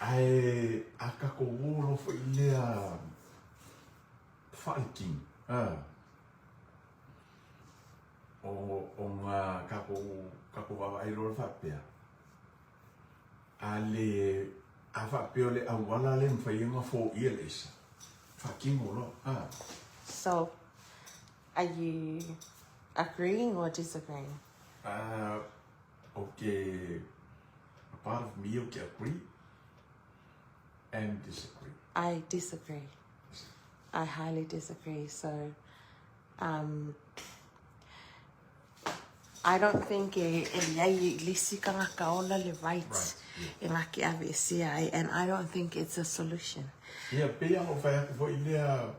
Ae a tatou o loa foi lea faaletino, ona tatou vaavaai loa faapea, A le, a faapea o le auala lea e mafai ai ona foia le aisa, faatino loa, a. So, are you agreeing or disagreeing? Uh, ou te, a part of me ou te agree and disagree. I disagree. I highly disagree. So, um, I don't think e leai i le isi tagata ola le right e gake aveesea ai and I don't think it's a solution. Ia, pei lava ona ou fai atu foi lea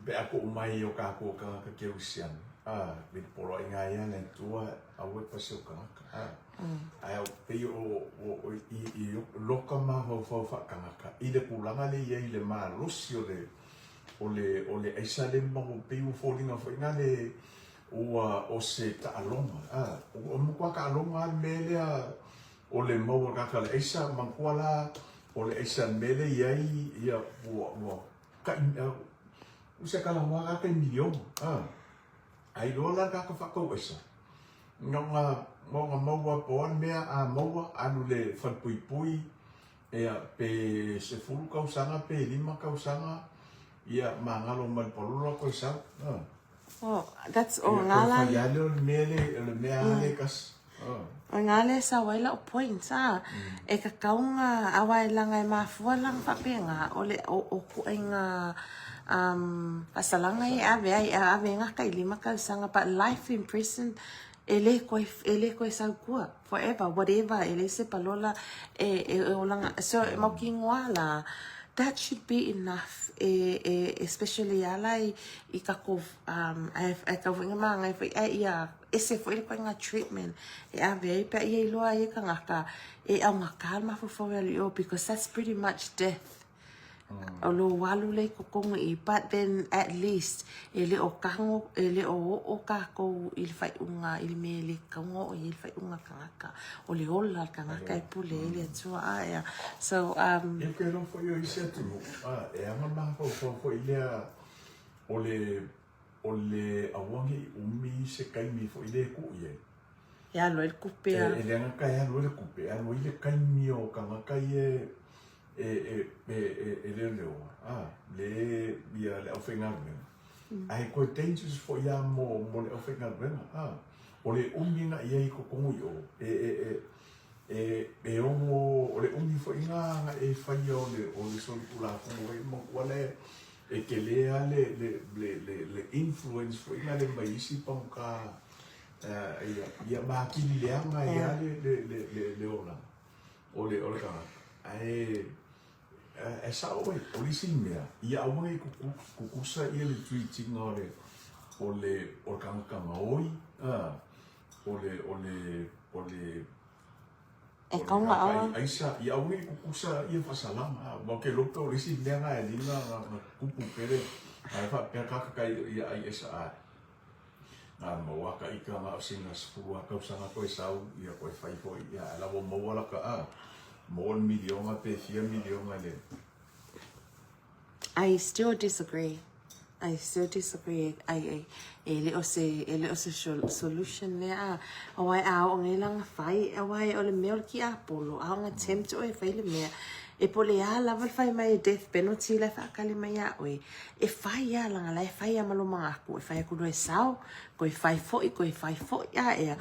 pe a tuu mai o tatou tagata kerisiano, a, i le poloaiga ai a le Atua, aua e pasi o tagata, a. Ae pei o, o, i, i loka mafaufau faatagata i le tulaga lea e i ai le malosi o le, o le, o le aisa lea ma ua pei ua foliga foi na le, ua o se taaloga, a, ua matua taaloga lava le mea lea o le maua tagata o le aisa, manatua la o le aisa le mea lea e i ai, ia, ua, ua tai, ua se talanoa la tai miliona, a, a iloa la le tagata faatau aisa, na ona, na ona maua po o a le mea a maua, alu i le falepuipui, ia, pe 10 tausaga pe 5 tausaga, ia, magalo mai le palola toe sau, a. Oh, that's all. Ia, toe fai lava lea o le mea lea, o le mea lava lea e tasi. O ngā lea sau ai lau point, ah. E kakau ngā awa e langa e mafua langa faapea o le o, o kuaiga faasalaga ia e ave ai, e ave ai ngā kai lima tausaga, but life in prison, e le koe, e le koe sau kua, forever, whatever, e leai se palola e, e, e olanga, so e mau ki ingoa la, that should be enough, e, e, especially ala i, i kako, um, e, e kau foi maangai foi, e ia, ese foi le koinga treatment, e ave ai pe ia iloa ai e kangaka, e augata le mafaufau e alu i o, because that's pretty much death. O lou alu lea i totonu i i, but then at least e le o tago, e le o oo tatou i le faaiuga i le mea e le tatau ona oo i ai le faaiuga a le tagata. O le ola o le tagata e pule ai le Atua. A ea. So, um. Ia, ou te iloa foi o isi atunuu, e ana mafaufau foi lea o le, o le aua ne i umi se taimi foi lea e tuu i ai. E alu ai le kupe a. E leaga ka e alu ai le kupe, e alu ai le taimi o tagata ia e, e, e, e, e leoleoa, a, le, ia le aufaigaluega. Ae toe dangerous foi lava mo, mo le aufaigaluega, a. O le umi na i ai i totonu i o, e, e, e, e, e ono, o le umi foi na na e faia o le, o le solitulafono ai ma ua le, e tele lava le, le, le, le, le influence foi na le mai isi pagota, ia, ia ma atili leaga ai lava le, le, le, le, le olaga. O le, o le tagata, ae, ae sao oe, o le isi mea, ia aua ne i tutusa ia le treat ina o le, o le, o le tagata gaoi, a, o le, o le, o le, E kau nga awa. Aisa, ia aua ne i tutusa ia faasalaga, a, aua ou te iloa pei o le isi mea na e lina na tupu pele, ae faapea ka kai ia ai aisa, a. Na maua ka ika na o sina sefulu a tausaga koe sau, ia koe fai foi, ia ae la ua maua la ka a, maua le miliona pe fia miliona i le. I still disagree. I still disagree ai ai e le o se e le o se solution lea a aua e a oo nei la ona fai aua e o le mea o le kiapolo a ona attempt oe e fai le mea e po o le a lava le fai mai e death penalty la e faatali mai ia oe e fai a leaga la e fai a ma lou manatu e fai atu loa e sao toe fai foi toe fai foi a ea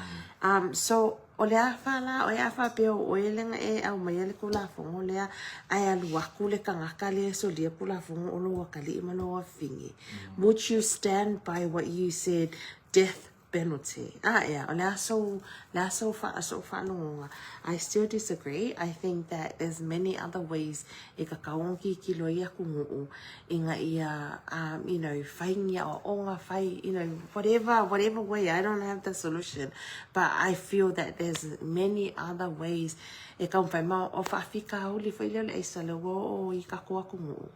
so O le a fa la oe a faapea o oe lea na e aumaia le Tulafono lea ae alu atu le tagata lea e solia Tulafono o lou atalii ma lou afafine, would you stand by what you said, death penalty? A ea, o le a sou, le a sou, sou faalogona? I still disagree. I think that there's many other ways e tatau ona tilotilo ai atunuu ina ia um, you know, fai ni aoaoga, fai, you know, whatever, whatever way, I don't have the solution, but I feel that there's many other ways e taumafai ma o faafitauli foi lea o le aisa lea ua oo i tatou atunuu.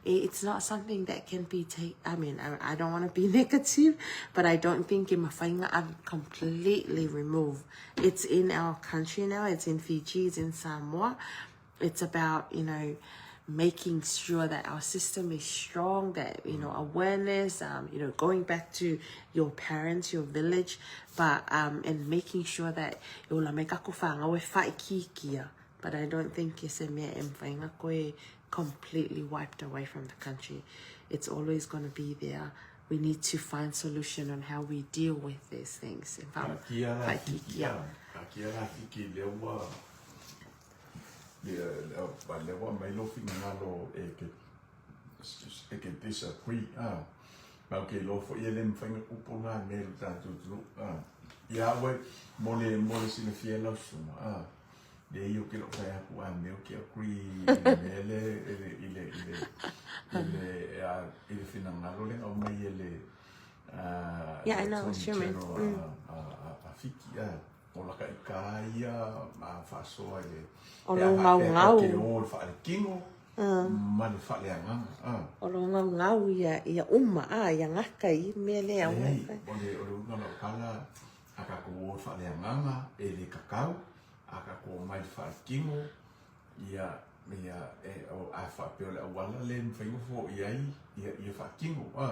It's not something that can be take, I mean, I don't want to be negative, but I don't think e mawhai nga ave completely remove. It's in our country now, it's in Fiji, it's in Samoa, it's about you know making sure that our system is strong that you know awareness um, you know going back to your parents your village but um, and making sure that e ola mai kako whāngau e whaikikia but I don't think e se mea e mwhainga koe completely wiped away from the country it's always going to be there we need to find solution on how we deal with these things e Ka kia la whiki a, ka kia la whiki lea ua Lea ua aumai lou finagalo e ke e ke disagree a. Ma ou te iloa foi e le mafai ona upu na mea i lo tatou atunuu a. Ia au e mo le mo le silafia e lau susuga a. Leai ou te le o fai atu a mea ou te agree i le mea lea i le i le i le i le i le finagalo lea na aumai e le Yeah, I know what you mean. Attorney General a Fiti a. O laka i kā ia ma faasoa i le O lou gaugau. Ke o le faalekino ma le faaleagaga. O lou gaugau ia ia uma a ia gata i mea lea ua e fai. O le o le uiga o lau tala a tatou o i le faaleagaga e le tatau, a tatou omai i le faalekino ia ia e o a faapea o le auala lea e mafai ona foia ai ia ia faatino a.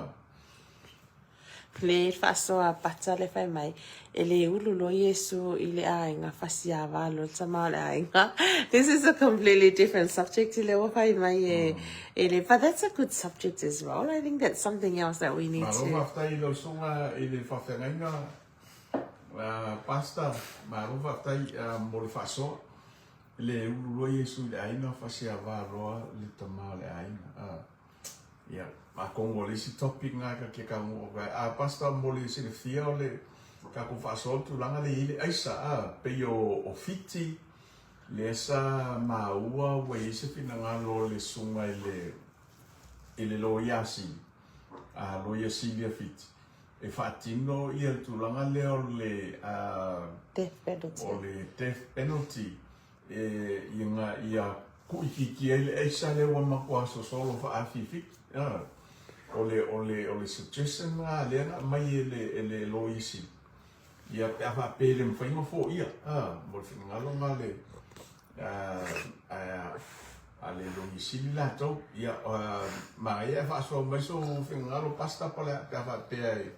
Le faasoa pata le fai mai, E le ulu loa Iesu i le aiga fasiava loa le tama o le aiga. This is a completely different subject i le ua fai mai e, e le, but that's a good subject as well. I think that's something else that we need Malo to... faafetai i lau susuga i le faafeagaiga Pastor, malo faafetai mo le faasoa. E le ulu loa Iesu i le aiga fasiava loa le tama o le aiga. Ia, atonu o le isi topic lena ta te taunuu atu ai. A Pastor mo le silafia o le tatou faasoa le tulaga lea e i ai le aisa a, pei o Fiti, lea sa maua ua i ai se finagalo o le susuga i le i le Loia Sili, a Loia Sili a Fiti, e faatino ia le tulaga lea o le Death penalty. O le death penalty. E ina ia kuʻikiki ai le aisa lea ua matua sosolo faafifi. O le, o le, o le suggestion lena lea na aumai e le, e le Loia Sili, ia pe a faapea e le mafai ona foia, mo le finagalo lena a le, a, a le Loia Sili latou. Ia, manaia ae faasoa mai sou finagalo Pastor pe a faapea e,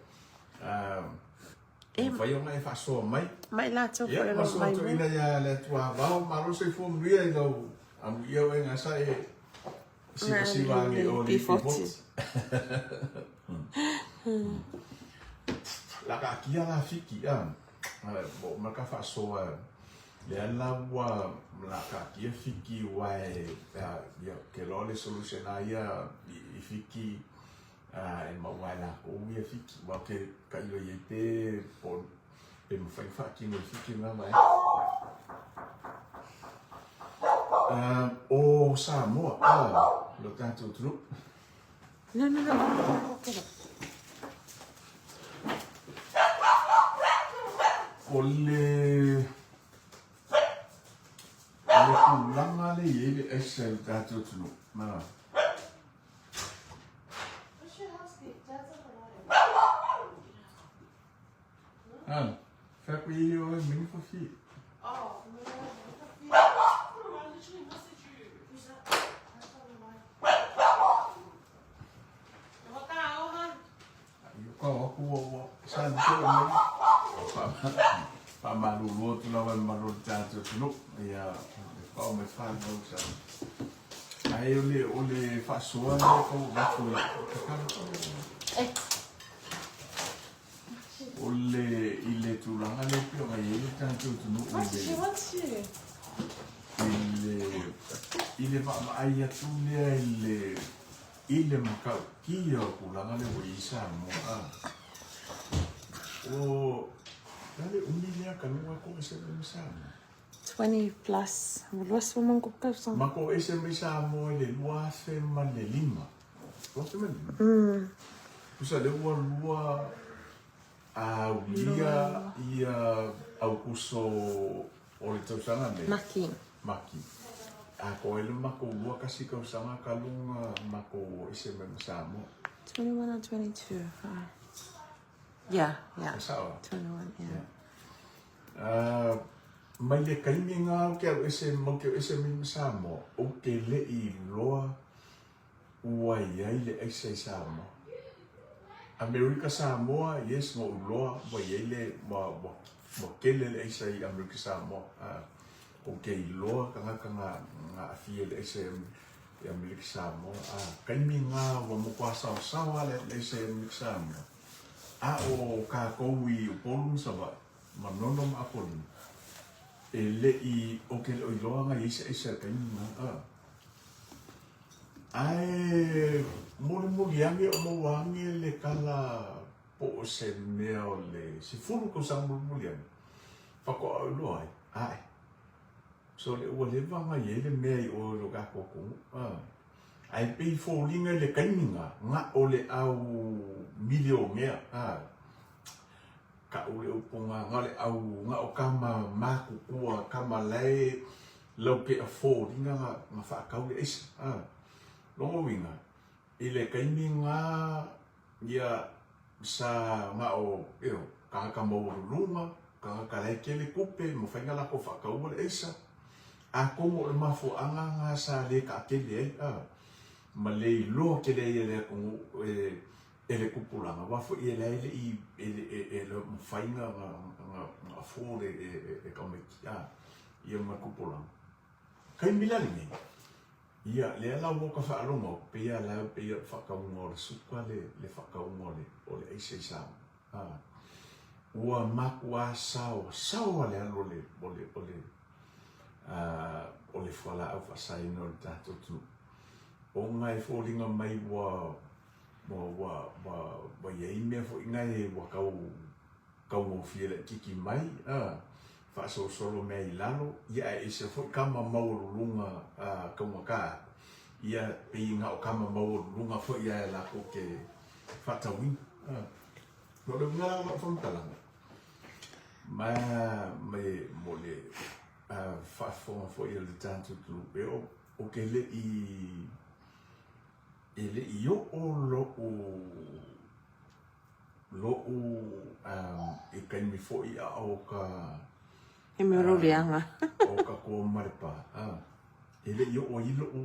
E mafai ona e faasoa mai. Mai latou foi o lo o mai. Ia, ia le Atua vao, malo le soifua manuia i lau amuia oe na sa e sivasiva ane o le P40. La ka akia la fiki a mo ma ka faasoa lea la ua la ka akia fiki ua e ia ke loa le solution a ia i fiki Ā, e maua ai lākou ia Fiti, aua ou te tailo i ai pe, po, pe mafai ona faatino e Fiti lena vaega. Ā, o Samoa, ā, lo tatou atunuu. No, no, no, no, no. O le, o le tulaga lea e i ai le aisa i lo tatou atunuu, ā, Ah, fai ku i o mini fo fi. Kau aku ua ua sa ni te mai. Faamalulu atu lava i le mamalu o le tatou atunuu. Ia, e pao mai fanau sa. Ae o le o le faasoa lea e tau avatu e tatalo. O le i le tulaga lea e pei ona i ai le tatou atunuu i le i le i le vaavaai atu lea i le i le matautia o le tulaga lea ua i ai Samoa a. O le a le umi lea talu ona toese mai ma Samoa? 20 plus, ua 20 ma ona tupu tausaga. Ma toese mai Samoa i le 2005. 2005? Mm. Tusa lea ua lua aulia ia Aukuso o le tausaga nei. Maki. Maki. Atoa ai le matou 21 tausaga talu ona matou ese mai ma Samoa. 21 or 22. Yeah, yeah. E sao a? 21, yeah. Yeah. Mai le taimi nga ou te alu ese, matou te o ese mai ma Samoa, ou te le i iloa ua i ai le aisa i Samoa. Amerika Samoa, yes, na ou iloa ua i ai le, ua, ua, ua tele le aisa i Amerika Samoa. Ou te iloa tagata na, na aafia i le aisa i Amerika Samoa. Taimi na ua matua saosaoa le aisa i Amerika Samoa. A o kākou i Upolu ma Savaii, Manono ma Apolima, e le i, ou te le o iloa na i ai se aisa i le taimi lena. Ae mulimuli ane o maua ane le tala po o se mea o le 10 tausaga mulimuli ane, faatoa ou iloa ai, ae. So le ua leva ona i ai le mea i o i lo tatou atunuu, a. Ae pei e foliga i le taimi na, na o le au milionea, a. Kau le upu na, na o le au, na o tama matutua, tama lae lau ke foliga na, na faatau le aisa, a. Lona uiga, i le taimi na, ia, sa na o, you know, tagata maualuluga, tagata la e tele tupe, mafai ona latou faataua le aisa. Atonu o le mafuaaga na sa le taatele ai, a, ma le iloa tele ai e le atunuu e, e le tupulaga, aua foi e leai le i, e, e, e le mafai na, na, na, na afford e, e, e, e tamaiti, a, ia ma tupulaga. Taimi la lenei, ia, lea la ua ta faalogo atu, pei lava la, pei o le faatauga o le suka le, le faatauga o le, o le aisa i Samoa. A, ua matua saosaoa le alu o le, o le, o le, a, o le fualaau faasaina o le tatou atunuu. Ona e foliga mai ua, ua, ua, ua, ua i ai mea foi na e ua tau taugofie laitiiti mai, a, faasolosolo mea i lalo, ia ae ese foi tama maualuluga a, taugata atu, ia pei na o tama maualuluga foi ae latou te faatauina. A, o le uiga la o lau faamatalaga, ma me mo le faafofoga foi a le tatou atunuu, e o, ou te le i, e le i oo lo'u Lo'u i taimi foi a o ka He mea o leaga. o ka koa ma le pā. E le i oo ai lo'u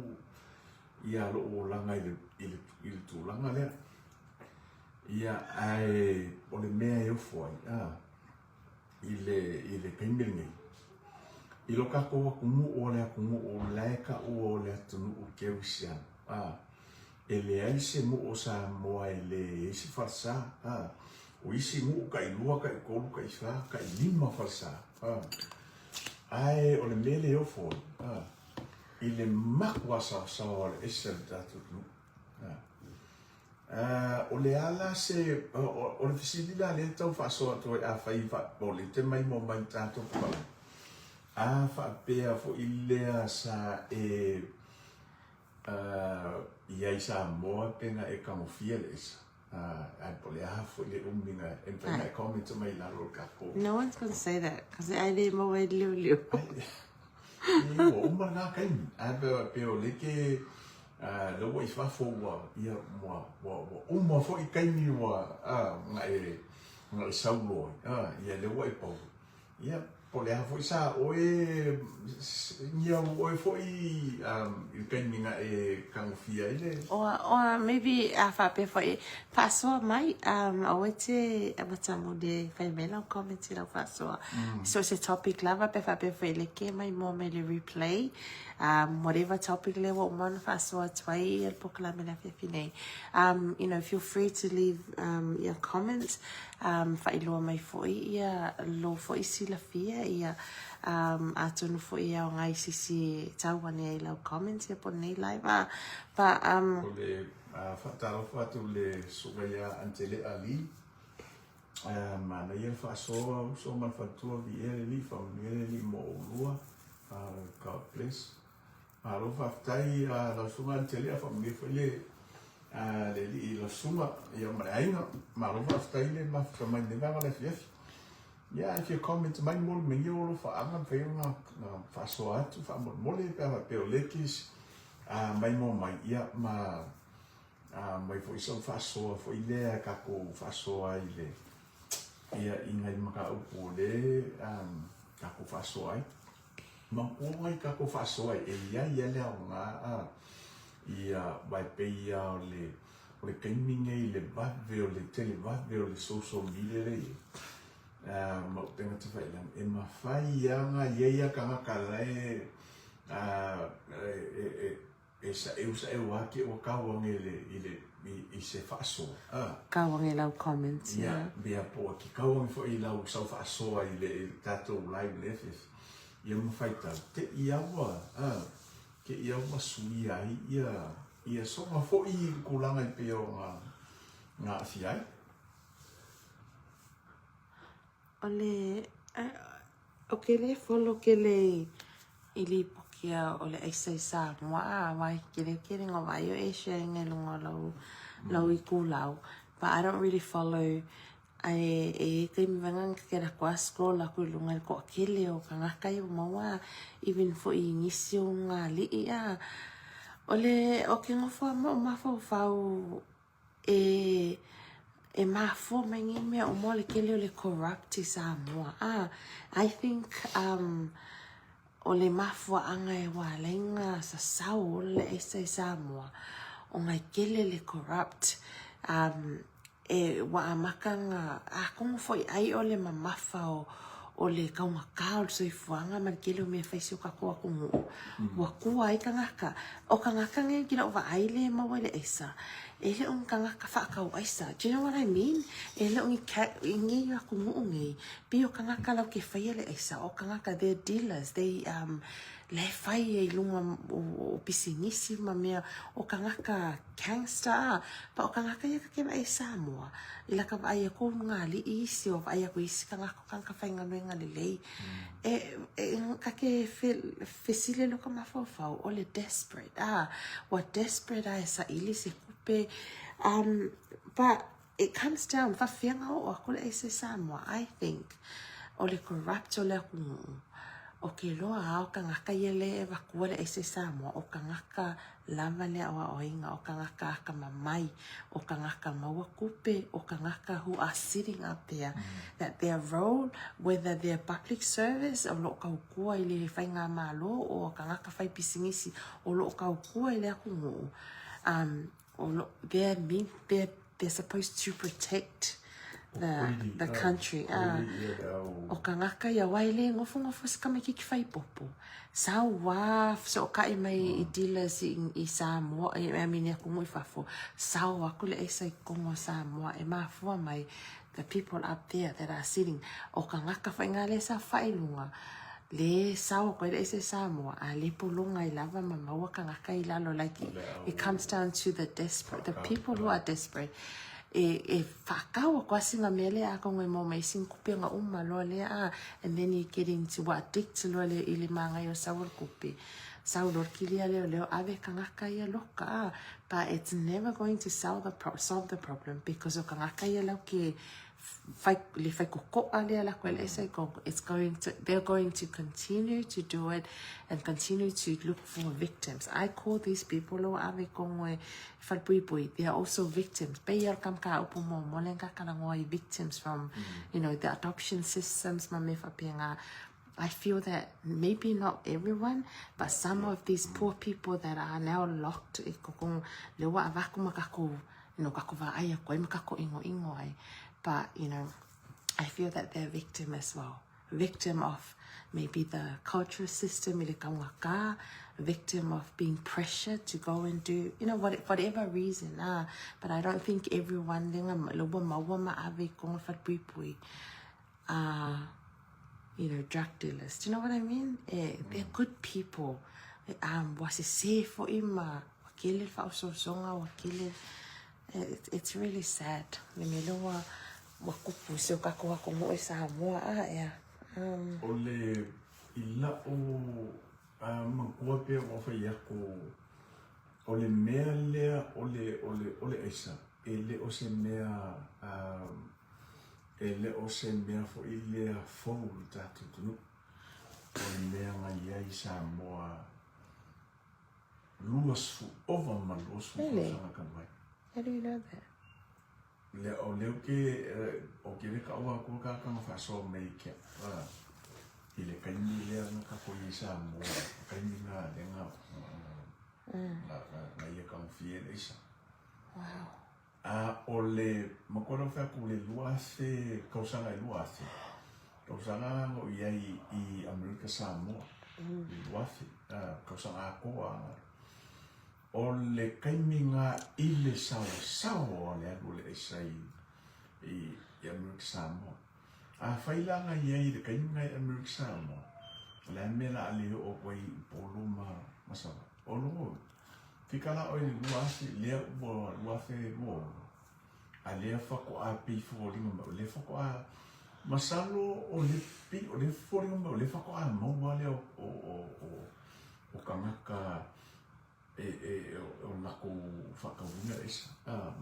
ia lo'u olaga i le, i le, i le tulaga lea. Ia, ae o le mea e ofo ai, a, i le, i le taimi lenei, i lo tatou atunuu o le atunuu la e taua o le atunuu kerisiano, a, E leai se nuu o Samoa e le i ai se falesa, a. O isi nuu tailua, taitolu, taifa, tailima falesa, a. Ae o le mea lea e ofo ai, a, i le matua saosaoa o le ese o le tatou atunuu, a. A, o le a la se, o le fesili la lea e tau faasoa atu ai afai o lea e te maimoa mai i le tatou papalagi, a faapea foi lea sa e I ai Samoa pe na e tagofia le aisa. Ae po o le a foi le umi na e mafai ona e comment mai i lalo o le tatou. No one's gonna say that cause ai le maua ai le leoleo. E ua uma lena taimi. Ae pe pe o le ke lea ua i fafo ua ia ua ua ua uma foi taimi ua na e na e sau loa ai. Ia lea ua e pau. Ia, po o le a foi sa oe, niau oe foi i le taimi na e tagofia ai le. Or maybe a faapea foi, faasoa mai, aua e te matamuli e fai mai lau comment i lau faasoa. So se topic lava pe faapea foi le ke mai mua mai le replay, whatever topic lea ua uma ona faasoa atu ai ia le polokalame i le afiafi nei. Feel free to leave your comments. Faailoa mai foi ia lou foi silafia ia atonu foi e aoga i se isi e tau ane ai lau comments ia po o lenei live a but O le faatalofa atu i le susuga ia Antelea Lee, manaia le faasoa uso ma le faletua viia le Alii, faamanuia le Alii mo oulua, God bless. Malo faafetai lau susuga Antelea, faamanuia foi le le alii i lau susuga ia ma le aiga. Malo faafetai le mafuta mai lenei vaega o le afiafi. Ia a e fia comment mai mo le mea o alofaaga mafai ona faasoa atu faamolemole pe a faapea o lea e te maimoa mai ia ma aumai foi sau faasoa foi lea tatou faasoa ai i le ia i nai mataupu o lea tatou faasoa ai. Manatua nai tatou faasoa e i ai lava le aoga ia aua e pei lava o le o le taimi nei i le vave o le televave o le social media lea e i ai ma upega tafailagi e mafai lava ona i ai lava tagata la e E saeu saeu a ke ua kau ange i le i le i se faasoa a. Kau ange lau comments ia. Ia mea po ki kau ange foi i lau sau faasoa i le i le tatou live le afiafi ia ma faitau te i aua a te i aua suia ai ia ia soga foi i le tulaga i pei ona na aafia ai. O le Ou ke le follow kele i lipoti o le aisa i Samoa a aua e kele kele nga vaai o Asia inga i luga o lau lau ikulau but I don't really follow ae e iai taimi vaega na ke alu atu a scroll aku i luga i le toatele o tagata ia ua maua even foi i nisi o nga alii a o le ou te nofo a ma ou mafaufau E e mafua mai nei mea uma o le tele o le corrupt i Samoa a I think um o le mafuaaga e ua ala ai ona sasao ola le aisa i Samoa ona e tele le corrupt um e ua amata ona atonu foi ai o le mamafa o o le taugata o le soifuaga ma le tele o mea e fai i si o tatou atunuu ua tua ai tagata. O tagata nei ki lau vaai lea e maua i le aisa, e le o ni tagata faatau aisa. Do you know what I mean? E le o ni i nei atunuu nei, pei o tagata latou te faia le aisa, o tagata they're dealers, they um la e fai ai i luga o pisinisi ma mea, o tagata gangster a, but o tagata ia ta te vaai i Samoa, i laka vaai atu nga alii isi, o vaai atu i isi tagata, o tagata faigaluega lelei. E, e, ta te fesili ai loa ka mafaufau, o le desperate a, ua desperate a e saili se tupe, but it comes down, faafefea ona oo atu le aisa i Samoa? I think o le corrupt o le atunuu, o ke loa a o tagata ia lea e avatua le aisa i Samoa, o tagata lava le aoaoina, o tagata akamamai, o tagata maua tupe, o tagata who are sitting up there, that their role, whether they're public service, o lo o tautua i le faigamalo, o tagata fai pisinisi, o lo o tautua i le atunuu, um, o lo, they're meant, they're, they're supposed to protect the, the country. Ah, o tagata ia, aua e le nofonofo se tamaititi fai popo. Sau a fesootai mai i dealers i, i Samoa, i, I mean, i atunuu i fafo, sao atu le aisa i totonu o Samoa e mafua mai the people up there that are sitting. O tagata foi nga lea e saofai i luga, le sao atu ai le aisa i Samoa, a le pologa ai lava ma maua tagata i lalo, like it comes down to the desperate, the people who are desperate. E, e faatau atu lava sina mea lea atonu e maua mai ai sina tupe ona uma loa lea a, and then you get into ua addict loa le, i le magaia o le sau o le tupe. Sau loa le kilia leoleo ave tagata ia loka a, but it's never going to sell the pro, solve the problem because o tagata ia latou ke. Fai, le faikoko'a lea lako e le esa i Congo, it's going to, they're going to continue to do it and continue to look for victims. I call these people o ave Congo e falepuipui, they are also victims. Pei ia o le kamaka upu muamua lea nga kalagoa i victims from, the adoption systems ma mea faapena. I feel that maybe not everyone, but some of these poor people that are now locked i Congo, le ua avaku ma kakou kako vaai aku ai ma kako ingoingo ai. But, I feel that they're victim as well. Victim of maybe the cultural system i le kaugaka, victim of being pressured to go and do, whatever reason. Ah, but I don't think everyone le nga le ua maua ma ave i konga falepuipui are, drug dealers. Do you know what I mean? They're good people. Ua sesē fo'i ma ua kele le faaososoga ua kele. It's really sad. Le mea lea ua ua kupu i si o kakou atunuu i Samoa a ea. O le i la'u manatua pea ua fai aku o le mea lea o le o le o le aisa e le o se mea e le o se mea fo'i lea fou i le tatou atunuu. O le mea na i ai i Samoa 20 ova ma 20 Really? tausaga talu ai. How do you know that? Lea o lea ou te o ke le ka'u aku le tagata na faasoa mai ke i le taimi lea na tatou i ai Samoa, taimi na lea na na na ia taugofie ai le aisa. A o le matua lea o fai atu le 2000 tausaga e 2000 tausaga na ou i ai i Amerika Samoa i le 2000 tausaga atoa. O le taimi na i le saosaoa o le alu o le aisa i i Amerika Samoa. Afai la na i ai i le taimi na i Amerika Samoa, o le a le mea o le a le oo atu ai i Upolu ma ma Savaii? O lona uiga, fika la oe i le 2000, lea ua 2026, a lea faatoa pei foliga mai, o lea faatoa, masalo o le pei o lea foliga mai o lea faatoa maua lea o tagata e o lakou faatauina le aisa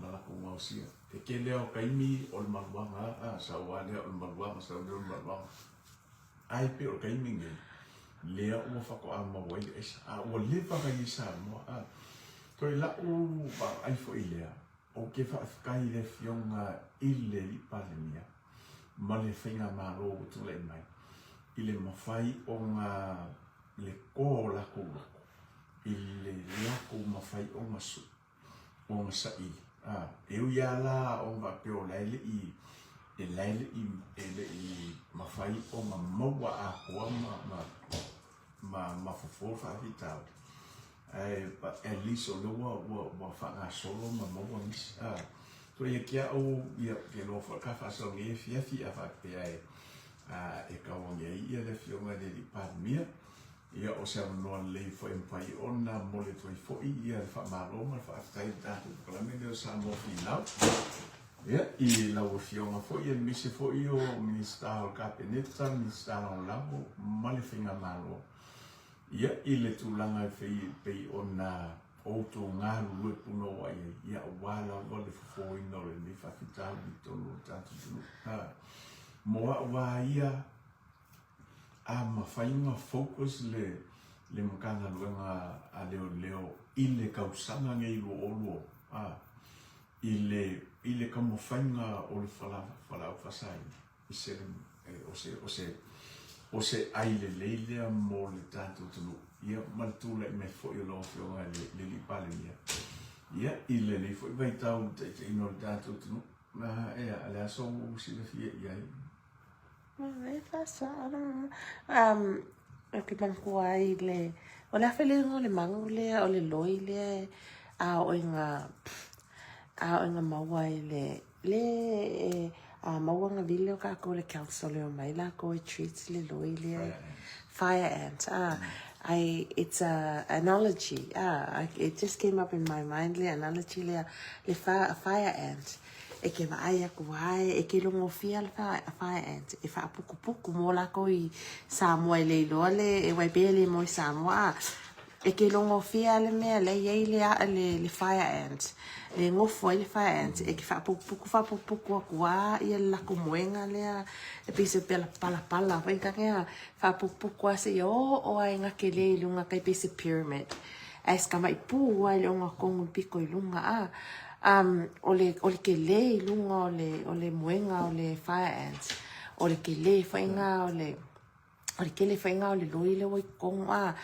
ma lakou gaosia. E tele lava o taimi o le maluaga a, sau lava lea o le maluaga, sau lea o le maluaga. Ai pei o le taimi lenei, lea ua faatoa maua ai le aisa, a ua leva ona i ai i Samoa. A toe la'u vaavaai foi lea, ou te faafetai i le Afioga i le Alii Palemia ma le Faigamalo ua tulai mai i le mafai ona le toa o lakou loto i le latou mafai ona sui, ona saili. A, e ui lava la ona faapea o la e le i, e la e le i, e le i mafai ona maua atoa ma, ma, ma, ma fofo le faafitauli, ae but at least o lea ua, ua, ua faagasolo ma maua nisi. A, so ia te au, ia, ou te iloa foi ka faasolo nei afiafi a faapea e, a, e tau ane ai ia le Afioga i le Alii Palemia. Ia, o se avanoa lelei foi e mafai ona momoli atu ai foi ia le faamalo ma le faafetai i le tatou polokalame lea o Samoa Finau. Ia, i lau Afioga foi aemaise foi o Minisita o le Kapeneta, Minisita Lagolago ma le Faigamalo. Ia, i le tulaga e fai pei ona outou galulue punouai ai, ia aua lava le fofoina o lenei faafitauli i totonu o le tatou atunuu. Mo au lava ia, A mafai ona focus le le Matagaluega a Leoleo i le tausaga nei 2020 a i le i le taumafaiga o le fala falaau faasaina i se o se o se o se ai lelei lea mo le tatou atunuu ia ma le tulai mai foi o lau Afioga i le le Alii Palemia ia i lenei foi vaitau i le taitaiina o le tatou atunuu. Ea, o le a sou silafia i ai? Ou te manatua ai le, o le a foi le igoa o le magu lea, o le loi lea a oo ina, a oo ina maua i le, le a maua na vili o kākou i le council e omai lākou e treat le loi lea. Fire ant, I, it's a analogy, it just came up in my mind le analogy lea, le fire ant. E ke vaai aku ai, e ke logofia le fire ant e faapukupuku mo lakou i Samoa e le iloa le e wai pea le mo i Samoa a. E ke logofia le mea lea e i ai le, le, le fire ant, le gofo ai le fire ant, e ke faapupuku faapupuku atu lava ia le latou moega lea, e pei se pela palapala foi kage a, faapupuku lava seia oo lava i ga tele i luga tai pei se pyramid. Ae si tamai pu lava e le o gatonu i le pito i luga a. Um, o le, o le tele i luga o le, o le moega o le fire ant, o le tele foi ga o le, o le tele foi lena o le loi lea ua i totonu a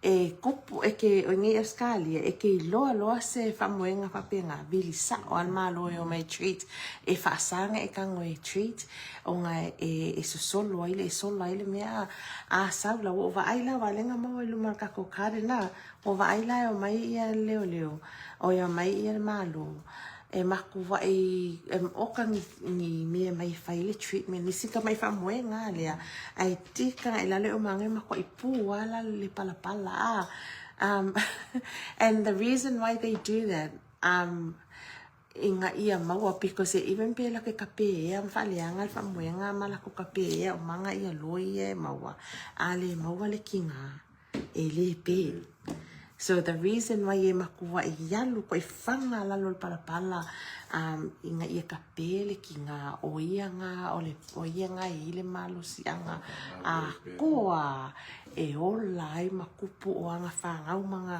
e kupu e ke o nei Ausetalia e ke iloa loa se faamoega faapena vili sao a le Malo e omai e treat e faasa ona e tago e treat ona e sosolo ai le e sola ai le mea a sau la ua ou vaai la aua lea na maua i luma o le tatou garden a ua vaai la e omai ia leoleo oi omai ia le Malo e makuaʻi e oka ni, ni mea mai e fai le treatment nisi tamai faamoega lea ae tika i lalo e uma e makuaʻi pū lava le palapala a and the reason why they do that um ina ia maua because e even pe latou e kape ea ma faaleaga le faamoega ma latou kape ea o maga ia loi ia e maua a le maua le kiga e le pe. So the reason why e makuaʻi alu koe faga lalo o le palapala um, ina ia kape le kiga o ia ga o le o ia ga e i le malosiaga atoa e ola ai ma kupu o aga fanau ma ga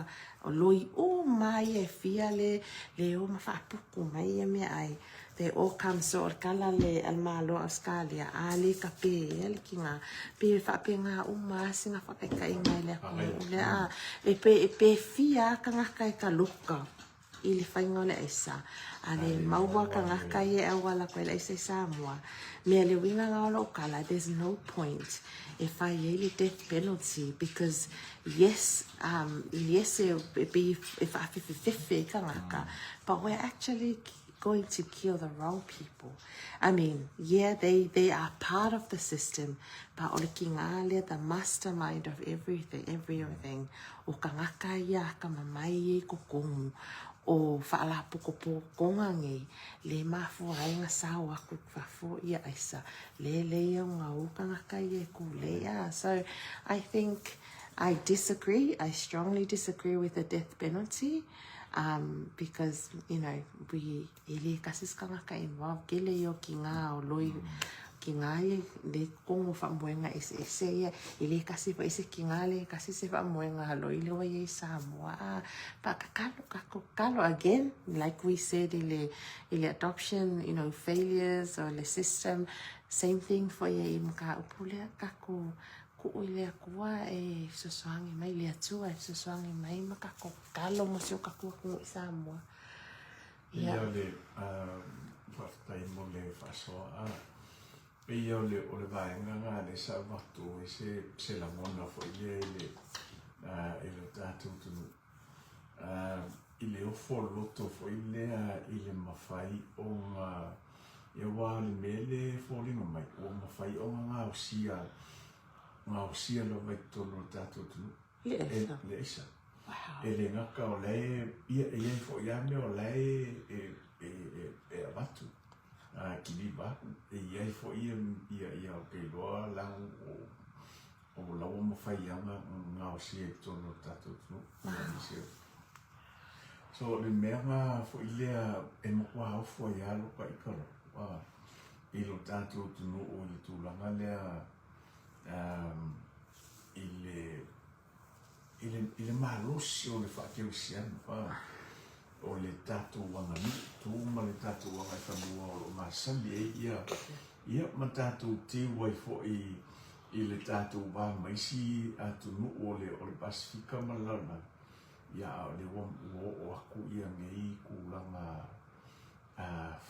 loi uma ia e fia le le o ma faapuku mai ia meaai. They all come so o le kala le a le Malo o Ausetalia a le kape ea le kiga pe faapena uma a sina faataitaiga i le atunuu lea a e pe e pe fia a tagata e taloka i le faiga o le aisa a le maua tagata ia e auala atu ai le aisa i Samoa mea le uiga na o lou tala there's no point e fai ai le death penalty because yes um yes e pei e faafefefefe i tagata but we're actually going to kill the wrong people. I mean, yeah, they, they are part of the system, but o le kiga lea, the mastermind of everything, everything, o kangaka ia akamamai ia i totonu o faalapotopotoga nei, le mafua ai ona sao atu i fafo ia aisa, le lei au na o kangaka ia e kūlei a. So, I think I disagree, I strongly disagree with the death penalty. Um, because, you know, we, e le kasi se tagata involved, kele ia o ki ngā o loi, ki ngā ia, le kongo whaamoenga ese ese ia, e le kasi fa ese ki ngā le kasi se whaamoenga ha loi le wa ia i Samoa. Ah, pa ka kalo, ka ko kalo again, like we said i le, i le adoption, you know, failures or le system, same thing for ia i mka upu lea, ka ko, Kuu i le Akua e fesoasoani mai, le Atua e fesoasoani mai ma kako kalo mo si o kakou atunuu i Samoa. Ia. Pei o le faafetai mo le faasoa a. Pei o le o le vaega na lea sa avatu ai se se lagona foi lea i le i lo tatou atunuu i le ofo loto foi lea i le mafai ona Ia aua o le mea lea e foliga mai, ua mafai ona gaosia, gaosia lava i totonu o le tatou atunuu. Le aisa. Le aisa. Wow. E le gata o la e, ia, e iai foi lava mea o la e, e, e, e, e avatu, a kiliva aku. E iai foi ia, ia, ia ou te iloa lagu o, o la ua mafai lava ona gaosia i totonu o le tatou atunuu. Wow. So o le mea na foi lea e matua ofo ai lava lou taitalo i lo tatou atunuu i le tulaga lea i le i le i le malosi o le faakerisiano o le tatou aganuu tu ma le tatou agaifanua o lo o masani ai ia ia ma tatou tiu ai foi i le tatou va ma isi atunuu o le o le Pasefika ma le lalolagi. Ia, a o lea ua oo atu ia nei tulaga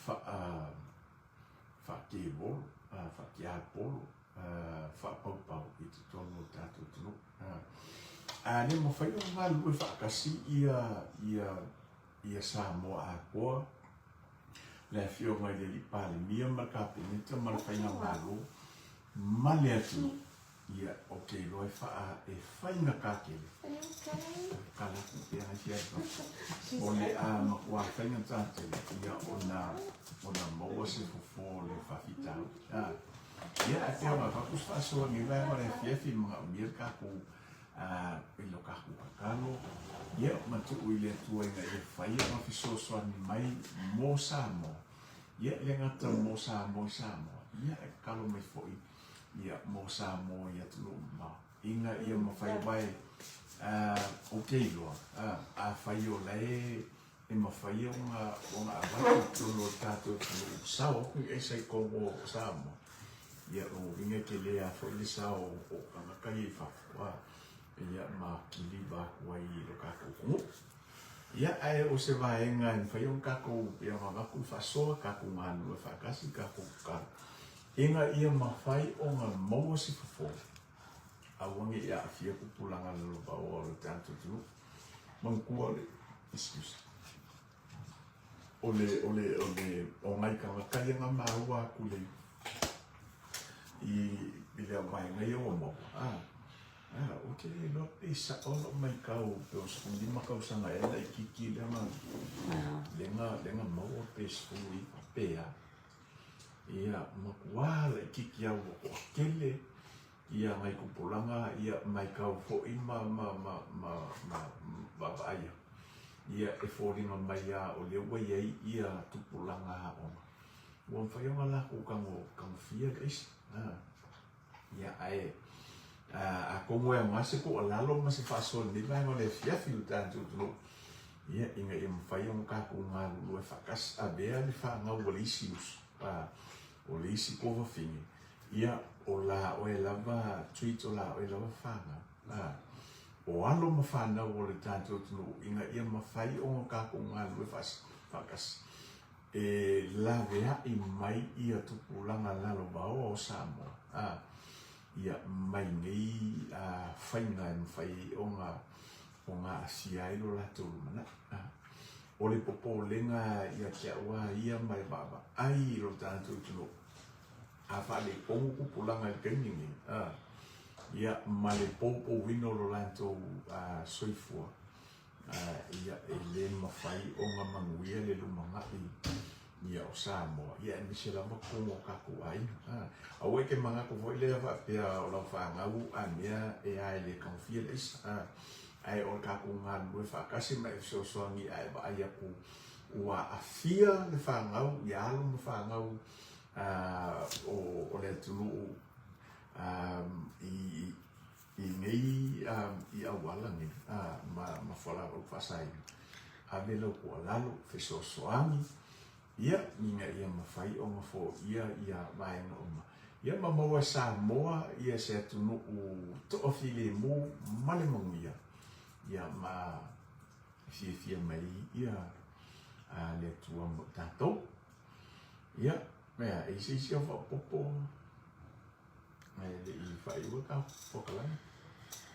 faa faatevolo, faatiapolo, faapaupau i totonu o le tatou atunuu. A le mafai ona galulue faatasi ia ia ia Samoa atoa, le Afioga i le Alii Palemia ma le Kapeneta ma le Faigamalo ma le atunuu. Ia, ou te iloa e faa, e faigata tele. Kala atu pea nai fia atu. O le a matua faigata tele, ia ona, ona maua se fofo o le faafitauli. Ah. Ia, ae pei ona avatu se faasoa i lenei vaega o le afiafi, e manaomia le tatou I lo tatou tatalo, ia ma tuu i le Atua ina ia faia ma fesoasoani mai mo Samoa, ia e le gata mo Samoa i Samoa, ia e tatalo mai foi ia mo Samoa i atunuu mamao, ina ia mafai aua e ou te iloa, afai o la e e mafai ona ona avatu i totonu o le tatou atunuu sao atu ni aisa i totonu o Samoa, ia lona uiga e tele lava foi le sao o tagata ia i fafo, ia ma kiliva atu ai i lo tatou atunuu. Ia, ae o se vaega e mafai ona tatou, pei ona avatu le faasoa, tatou galulue faatasi, tatou tatalo, ina ia mafai ona maua se fofo, aua ne i aafia tupulaga lalovaoa o le tatou atunuu. Manatua le, excuse, o le, o le, o le, o nai tagata ia na maua atu le, i, i le vaega ia ua maua, a, a, ou te le iloa pe sao lau maitau pe o 15 tausaga ea laitiiti lea na, lea na, lea na maua pe 19 pe a. Ia, matua laitiiti lava ua toatele ia nai tupulaga ia maitau foi ma ma ma ma ma vaavaai atu, ia e foliga mai lava o lea ua i ai ia tupulaga aoga ua mafai ona latou tago tagofia le aisa. Ia ae atonu e aoga se tuualalo ma se faasoa i lenei vaega o le afiafi i le tatou atunuu, ia ina ia mafai ona tatou galulue faatasi, avea le fanau a le isi uso, o le isi tuafafine, Ia, o la oe lava treat o la oe lava fanau. A, o alo ma fanau o le tatou atunuu ina ia mafai ona tatou galulue faatasi e laveai mai ia tupulaga lalovaoa o Samoa, a, ia mai nei a, faiga e mafai ai ona ona aafia ai lo latou lumanai. A, o le popolega ia te au lava ia ma le vaavaai i lo tatou atunuu, a faaletonu tupulaga i le taimi lenei, a, ia, ma le poupouina o lo latou soifua, a, ia, e le mafai ona manuia le lumanai ia o Samoa, ia aemaise lava totonu o tatou aiga. A, aua e te manatu foi lea faapea o lau fanau a mea e a e le taofia le aisa, a, ae o le tatou galulue faatasi ma e fesoasoani a e vaai atu ua aafia le fanau, ia alo ma fanau o le atunuu i nei i auala nei ma fualaau faasaina, ave lau tuualalo, fesoasoani, ia, ina ia mafai ona foia ia vaega uma, ia ma maua e Samoa ia se atunuu toafilemu ma le manuia, ia ma fiafia mai ia le Atua mo tatou. Ia, mea, e i se isi au faaopoopo ae le i faaiua ta polokalame?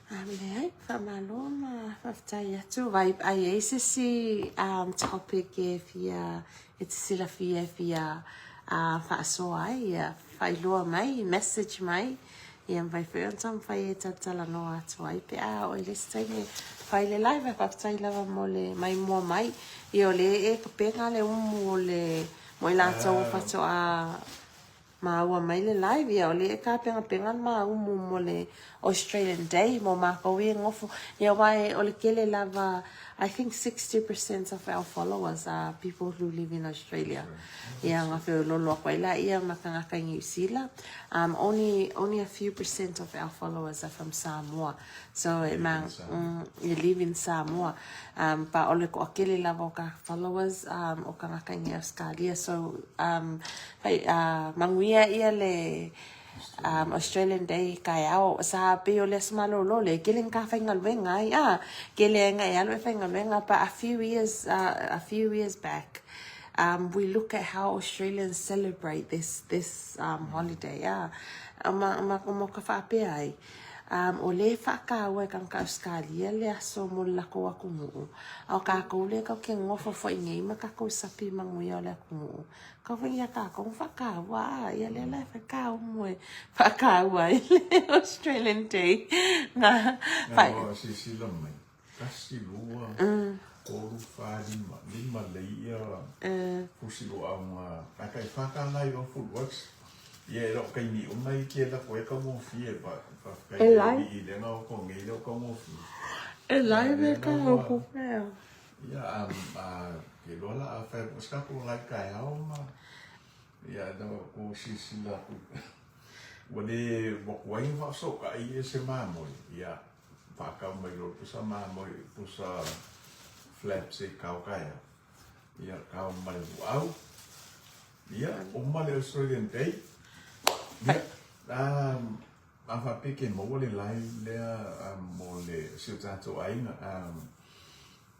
A leai, faamalo ma faafetai atu. Vai, a i ai se isi topic e fia, e te silafia e fia faasoa ai, ia faailoa mai, message mai, ia mafai foi ona taumafai e talatalanoa atu ai pe a oo i le isi taimi e fai le live. Ae faafetai lava mo le maimoa mai. Ia o lea e kapena le umu o le mo i latou faatoa maua mai le live, ia o lea e tapenapena le maumu mo le Australian Day mo makou ia e nofo. Ia aua e o le tele lava, I think 60% of our followers are people who live in Australia. Ia na feololo aku ai laia ma tagata i Niu Sila. Only, only a few percent of our followers are from Samoa. So e ma, mm, live in Samoa. Pa o le toatele lava o ka followers o tagata i Australia. So fai, manuia ia le Australian Day taeao sa pei o le aso malolo le kele ni ka faigaluega ai a kele ai na e alu e faigaluega but a few years a few years back we look at how Australians celebrate this this holiday a ma ma ma ka faapea ai o lea e faataua e tagata Ausetalia le aso mo le latou atunuu a o tatou lea tatou te nofo foi nei ma tatou sapi manuia o le atunuu Kau foi ia tatou faataua a ia lea la e fai kaumu e faataua ai le Australian Day na fai. Ua silasila mai, tasi, lua, tolu, fa, lima, lima lelei ia fusi luaau ae tai fa tala i o Foodworks. Ia e le o taimi uma i te lako ai taugofie but. Faafetai i le Alii lea na o nei lea o taugofie. E live e ka o pea. Ia, a, ke loa la a fai ko ska ko lai kai ao ma. Ia, na ko silasila atu. Ua le ua tuai ona faafesootai ia se mamoe, ia faatau mai loa le pusa mamoe, pusa flaps e kao taeao. Ia kao ma le luau. Ia, uma le Australian Day. Ia, a faapea ke maua le live lea mo le si o tatou aiga.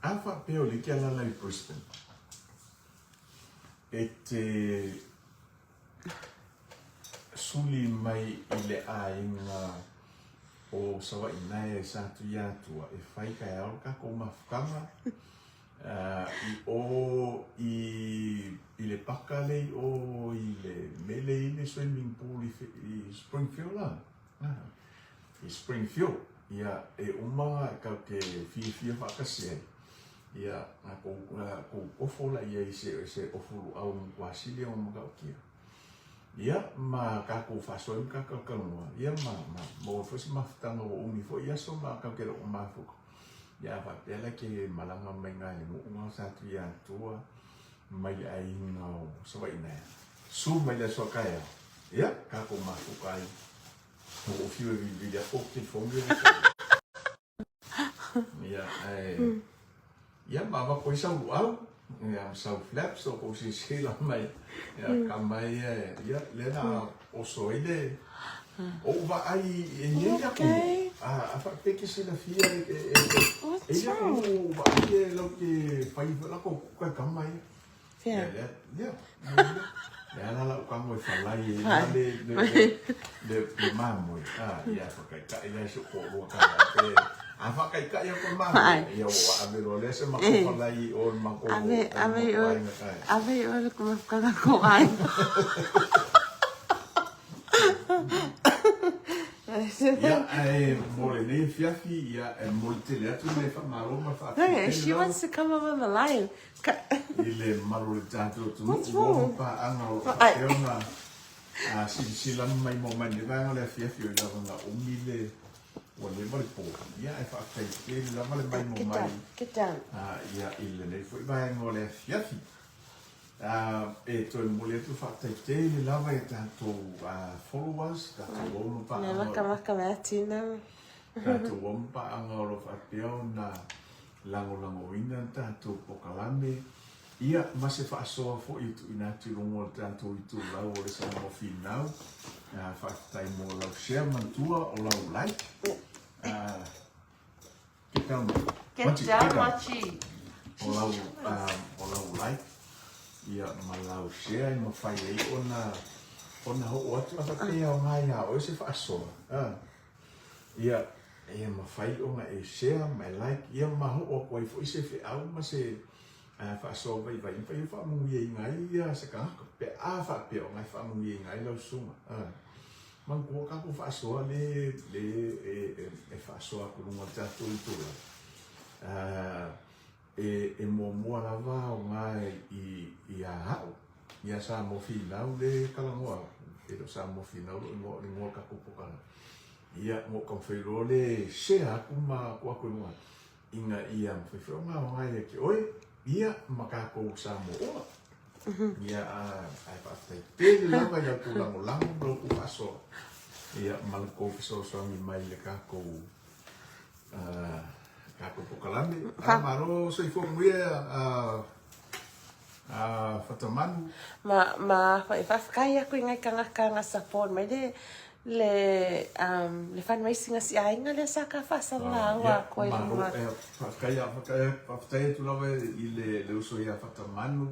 A faapea o lea e te alaala i Brisbane, e te suli mai i le aiga o Savaii nae sa Tuiatua e fai taeao le tatou mafutaga i o i i le paka le i o i le mea le i le swimming pool i, i Springfield la. I Springfield. Ia, e uma kau te fiafia faatasi ai. Ia, a kou, a kou ofo la ia i se, se ofo luau matua sili ona matautia. Ia, ma tatou faasoa ai ma tatou talanoa, ia ma, ma maua foi se mafutaga ua umi foi aso ma tatou te le o mafuta. Ia, a faapea la ke malaga mai na i le nuu na o Satuiatua, mai le aiga o Savaii nae, su mai le aso a taeao, ia, tatou mafuta ai. Ua ou fiu e vilivili atu ou telefoni e le Ia, ae, ia, ma avatu ai sau luau, ia, ma sau flaps o kou silasila mai, ia, ka mai e, ia, lea na oso ai le, o ou vaai e i ai atunuu, a faapea e te silafia e, e, e, e i ai atunuu o ou vaai e latou te fai foi latou kuka i kama ia. Fea? Lea, lea, lea, lea la lau tago e falai ai la le, le, le, le, le mamoe. Ah, ia whakaitai lea si o kōrua ka pe. A whakaitai aku le mamoe. Ia ua ave loa lea se mako falai i o le mako Ave, ave i oe, ave i oe le mafutaga ko aiga. Ia, ae mo lenei afiafi, ia, e momoli tele atu le faamalo ma le faafetai Hey, she tele lava. wants to come over the live. Ka I le malu o le tatou atunuu, What's ua wrong? ma paaga o lo o faapea ona silasila mai mo mai nei vaega o le afiafi o i lava na umi le ua leva le po. Ia, ae faafetai tele lava le maimoa Get mai down, get down. ia i lenei foi vaega o le afiafi. E toe momoli atu le faafetai tele lava i a tatou followers, tatou uo ma Mea paaga o makamaka mea tina. tatou uo ma paaga o lo o faapea ona lagolagoina le tatou polokalame, ia ma se faasoa foi e tuuina atu i luga o le tatou itulau o le Samoa Finau. Faafetai mo lau share manatua o lau like. Get down, Get Machi, down, get down. Machi. O lau, o lau like, ia ma lau share e mafai ai ona ona oo atu a faapea o ngai iā oe se faasoa. Ia, e mafai ona e share ma e like, ia ma oo atu ai foi se feau ma se faasoa vaivai, e mafai ona faamanuiaina ai ia se tagata pe a faapea o ngai faamanuiaina ai lau susuga. Manatua tatou faasoa le le e faasoa atu i luga o le tatou itula. E e muamua lava aoga i iā au, iā Samoa Finau le talanoa atu, e le o Samoa Finau lou igoa, o le igoa o le tatou polokalame. Ia, na ou taumafai loa le share atu ma tuu atu i luga, ina ia mafai foi ona aoga ia te oe, ia ma tatou Samoa uma. Ia, ae faafetai tele lava i la outou lagolago ma la outou faasoa, ia ma la outou fesoasoani mai i le tatou tatou polokalame. Malo soifua manuia Fatamanu. Ma ma faafetai aku i ngai tagata na support mai le le le fundraising a si aiga lea sa ka faasalalau Ia, aku ai malo, luga. Faafetai, faafetai atu lava i le uso ia Fatamanu,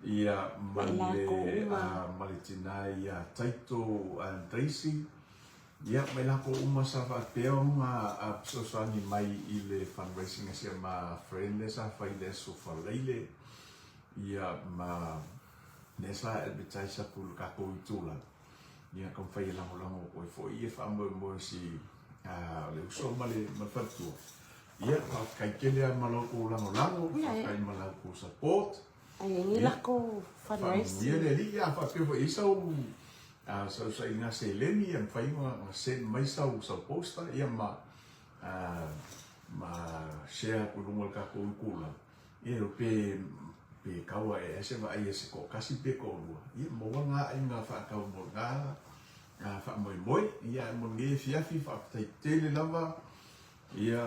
ia, ma Ma i lakou le, uma. Ma le tina ia Taito Daisy, ia, ma i lakou uma sa faapea ona fesoasoani mai i le fundraising a si ama friend lea sa fai i le aso Faraile, ia, ma lea sa advertise atu i le tatou itula. Ia taumafai e lagolago atu ai foi ia faamoemoe si le uso ma le faletua. Ia, faafetai tele lava ma la outou lagolago, faafetai ma la outou support. Ai e ni lako fundraising. Faamanuia le Alii, a faapea foi i ai sau A sausaiga seleni ia mafai ona send mai sau sau poster ia ma ma share atu i luga o le tatou itulau ia pe pe tau ae ai se vaai a se toatasi pe toalua ia maua na aiga faatau mo lena faamoemoe. Ia ae mo lenei afiafi faafetai tele lava ia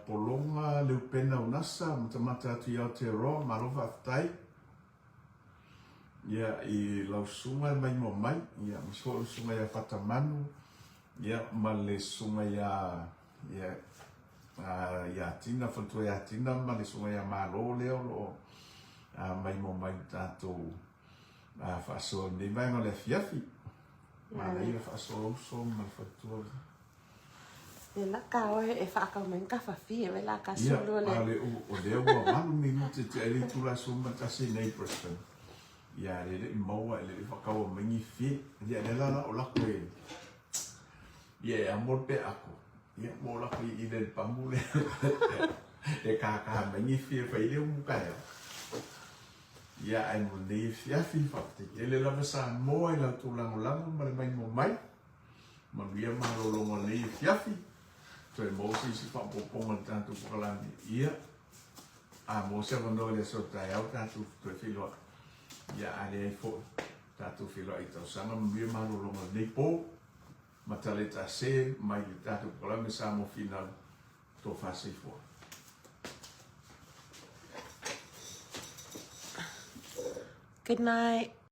Pologa Leupena Unasa matamata atu i Aotearoa malo faafetai. Ia, i lau susuga e maimoa mai, ia, ma foi le susuga ia Fatamanu, ia, ma le susuga ia, ia, ia Tina, faletua ia Tina, ma le susuga ia Malo lea o lo o maimoa mai i tatou faasoa i lenei vaega o le afiafi. Manaia faasoa uso ma le faletua. E la ka oe e whaakau mai ka whawhi e wela ka sulu le. Ia, le o lea ua malu minute te ai tula suma tasi nei Brisbane. Ia le le maua le le whakaua mai ni fie. Ia le la la o lako e. Ia e amo pe ako. Ia mo lako i le pamu le. E ka ka mai ni fie whai le umu ka eo. Ia ai mo nei fiafi whakate. Ele lava sa moa i lau tūlango lango ma le mai mo mai. Manuia malologa o lenei afiafi. Toe maua se isi faaopoopoga i le tatou pokalame. Ia, a maua se avanoa i le aso taeao tatou toe feiloai. Ia, a leai foi, tatou feiloai i tausaga. Manuia malologa o lenei po. Mataleta se mai le tatou pokalame Samoa Finau. Tofa soifua. Good night.